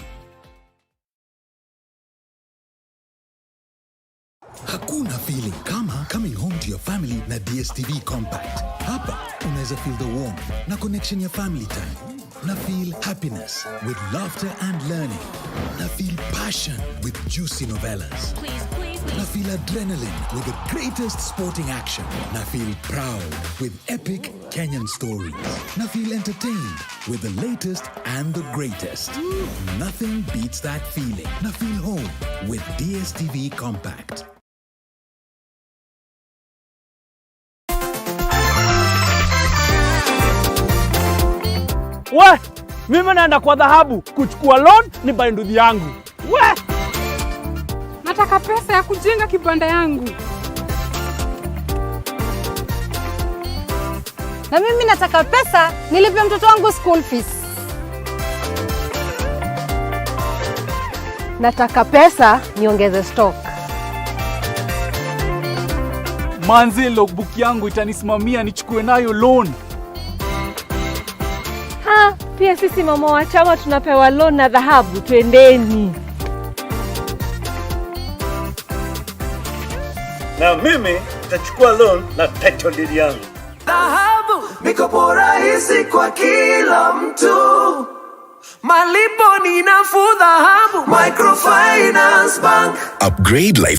Hakuna feeling kama coming home to your family na DSTV Compact. Hapa unaweza feel the warmth na connection ya family time, na feel happiness with laughter and learning, na feel passion with juicy novellas, na feel adrenaline with the greatest sporting action, na feel proud with epic Kenyan stories, na feel entertained with the latest and the greatest. Nothing beats that feeling. Na feel home with DSTV Compact. We, mimi naenda kwa dhahabu kuchukua loan ni buy nduthi yangu. We! Nataka pesa ya kujenga kibanda yangu. Na mimi nataka pesa nilipe mtoto wangu school fees. Nataka pesa niongeze stock. Manze, logbook yangu itanisimamia nichukue nayo loan. Ha, pia sisi mama wa chama tunapewa loan na dhahabu, twendeni. Na mimi nitachukua loan na title deed yangu. Dhahabu, mikopo rahisi kwa kila mtu, malipo ni nafuu. Dhahabu Microfinance Bank. Upgrade life.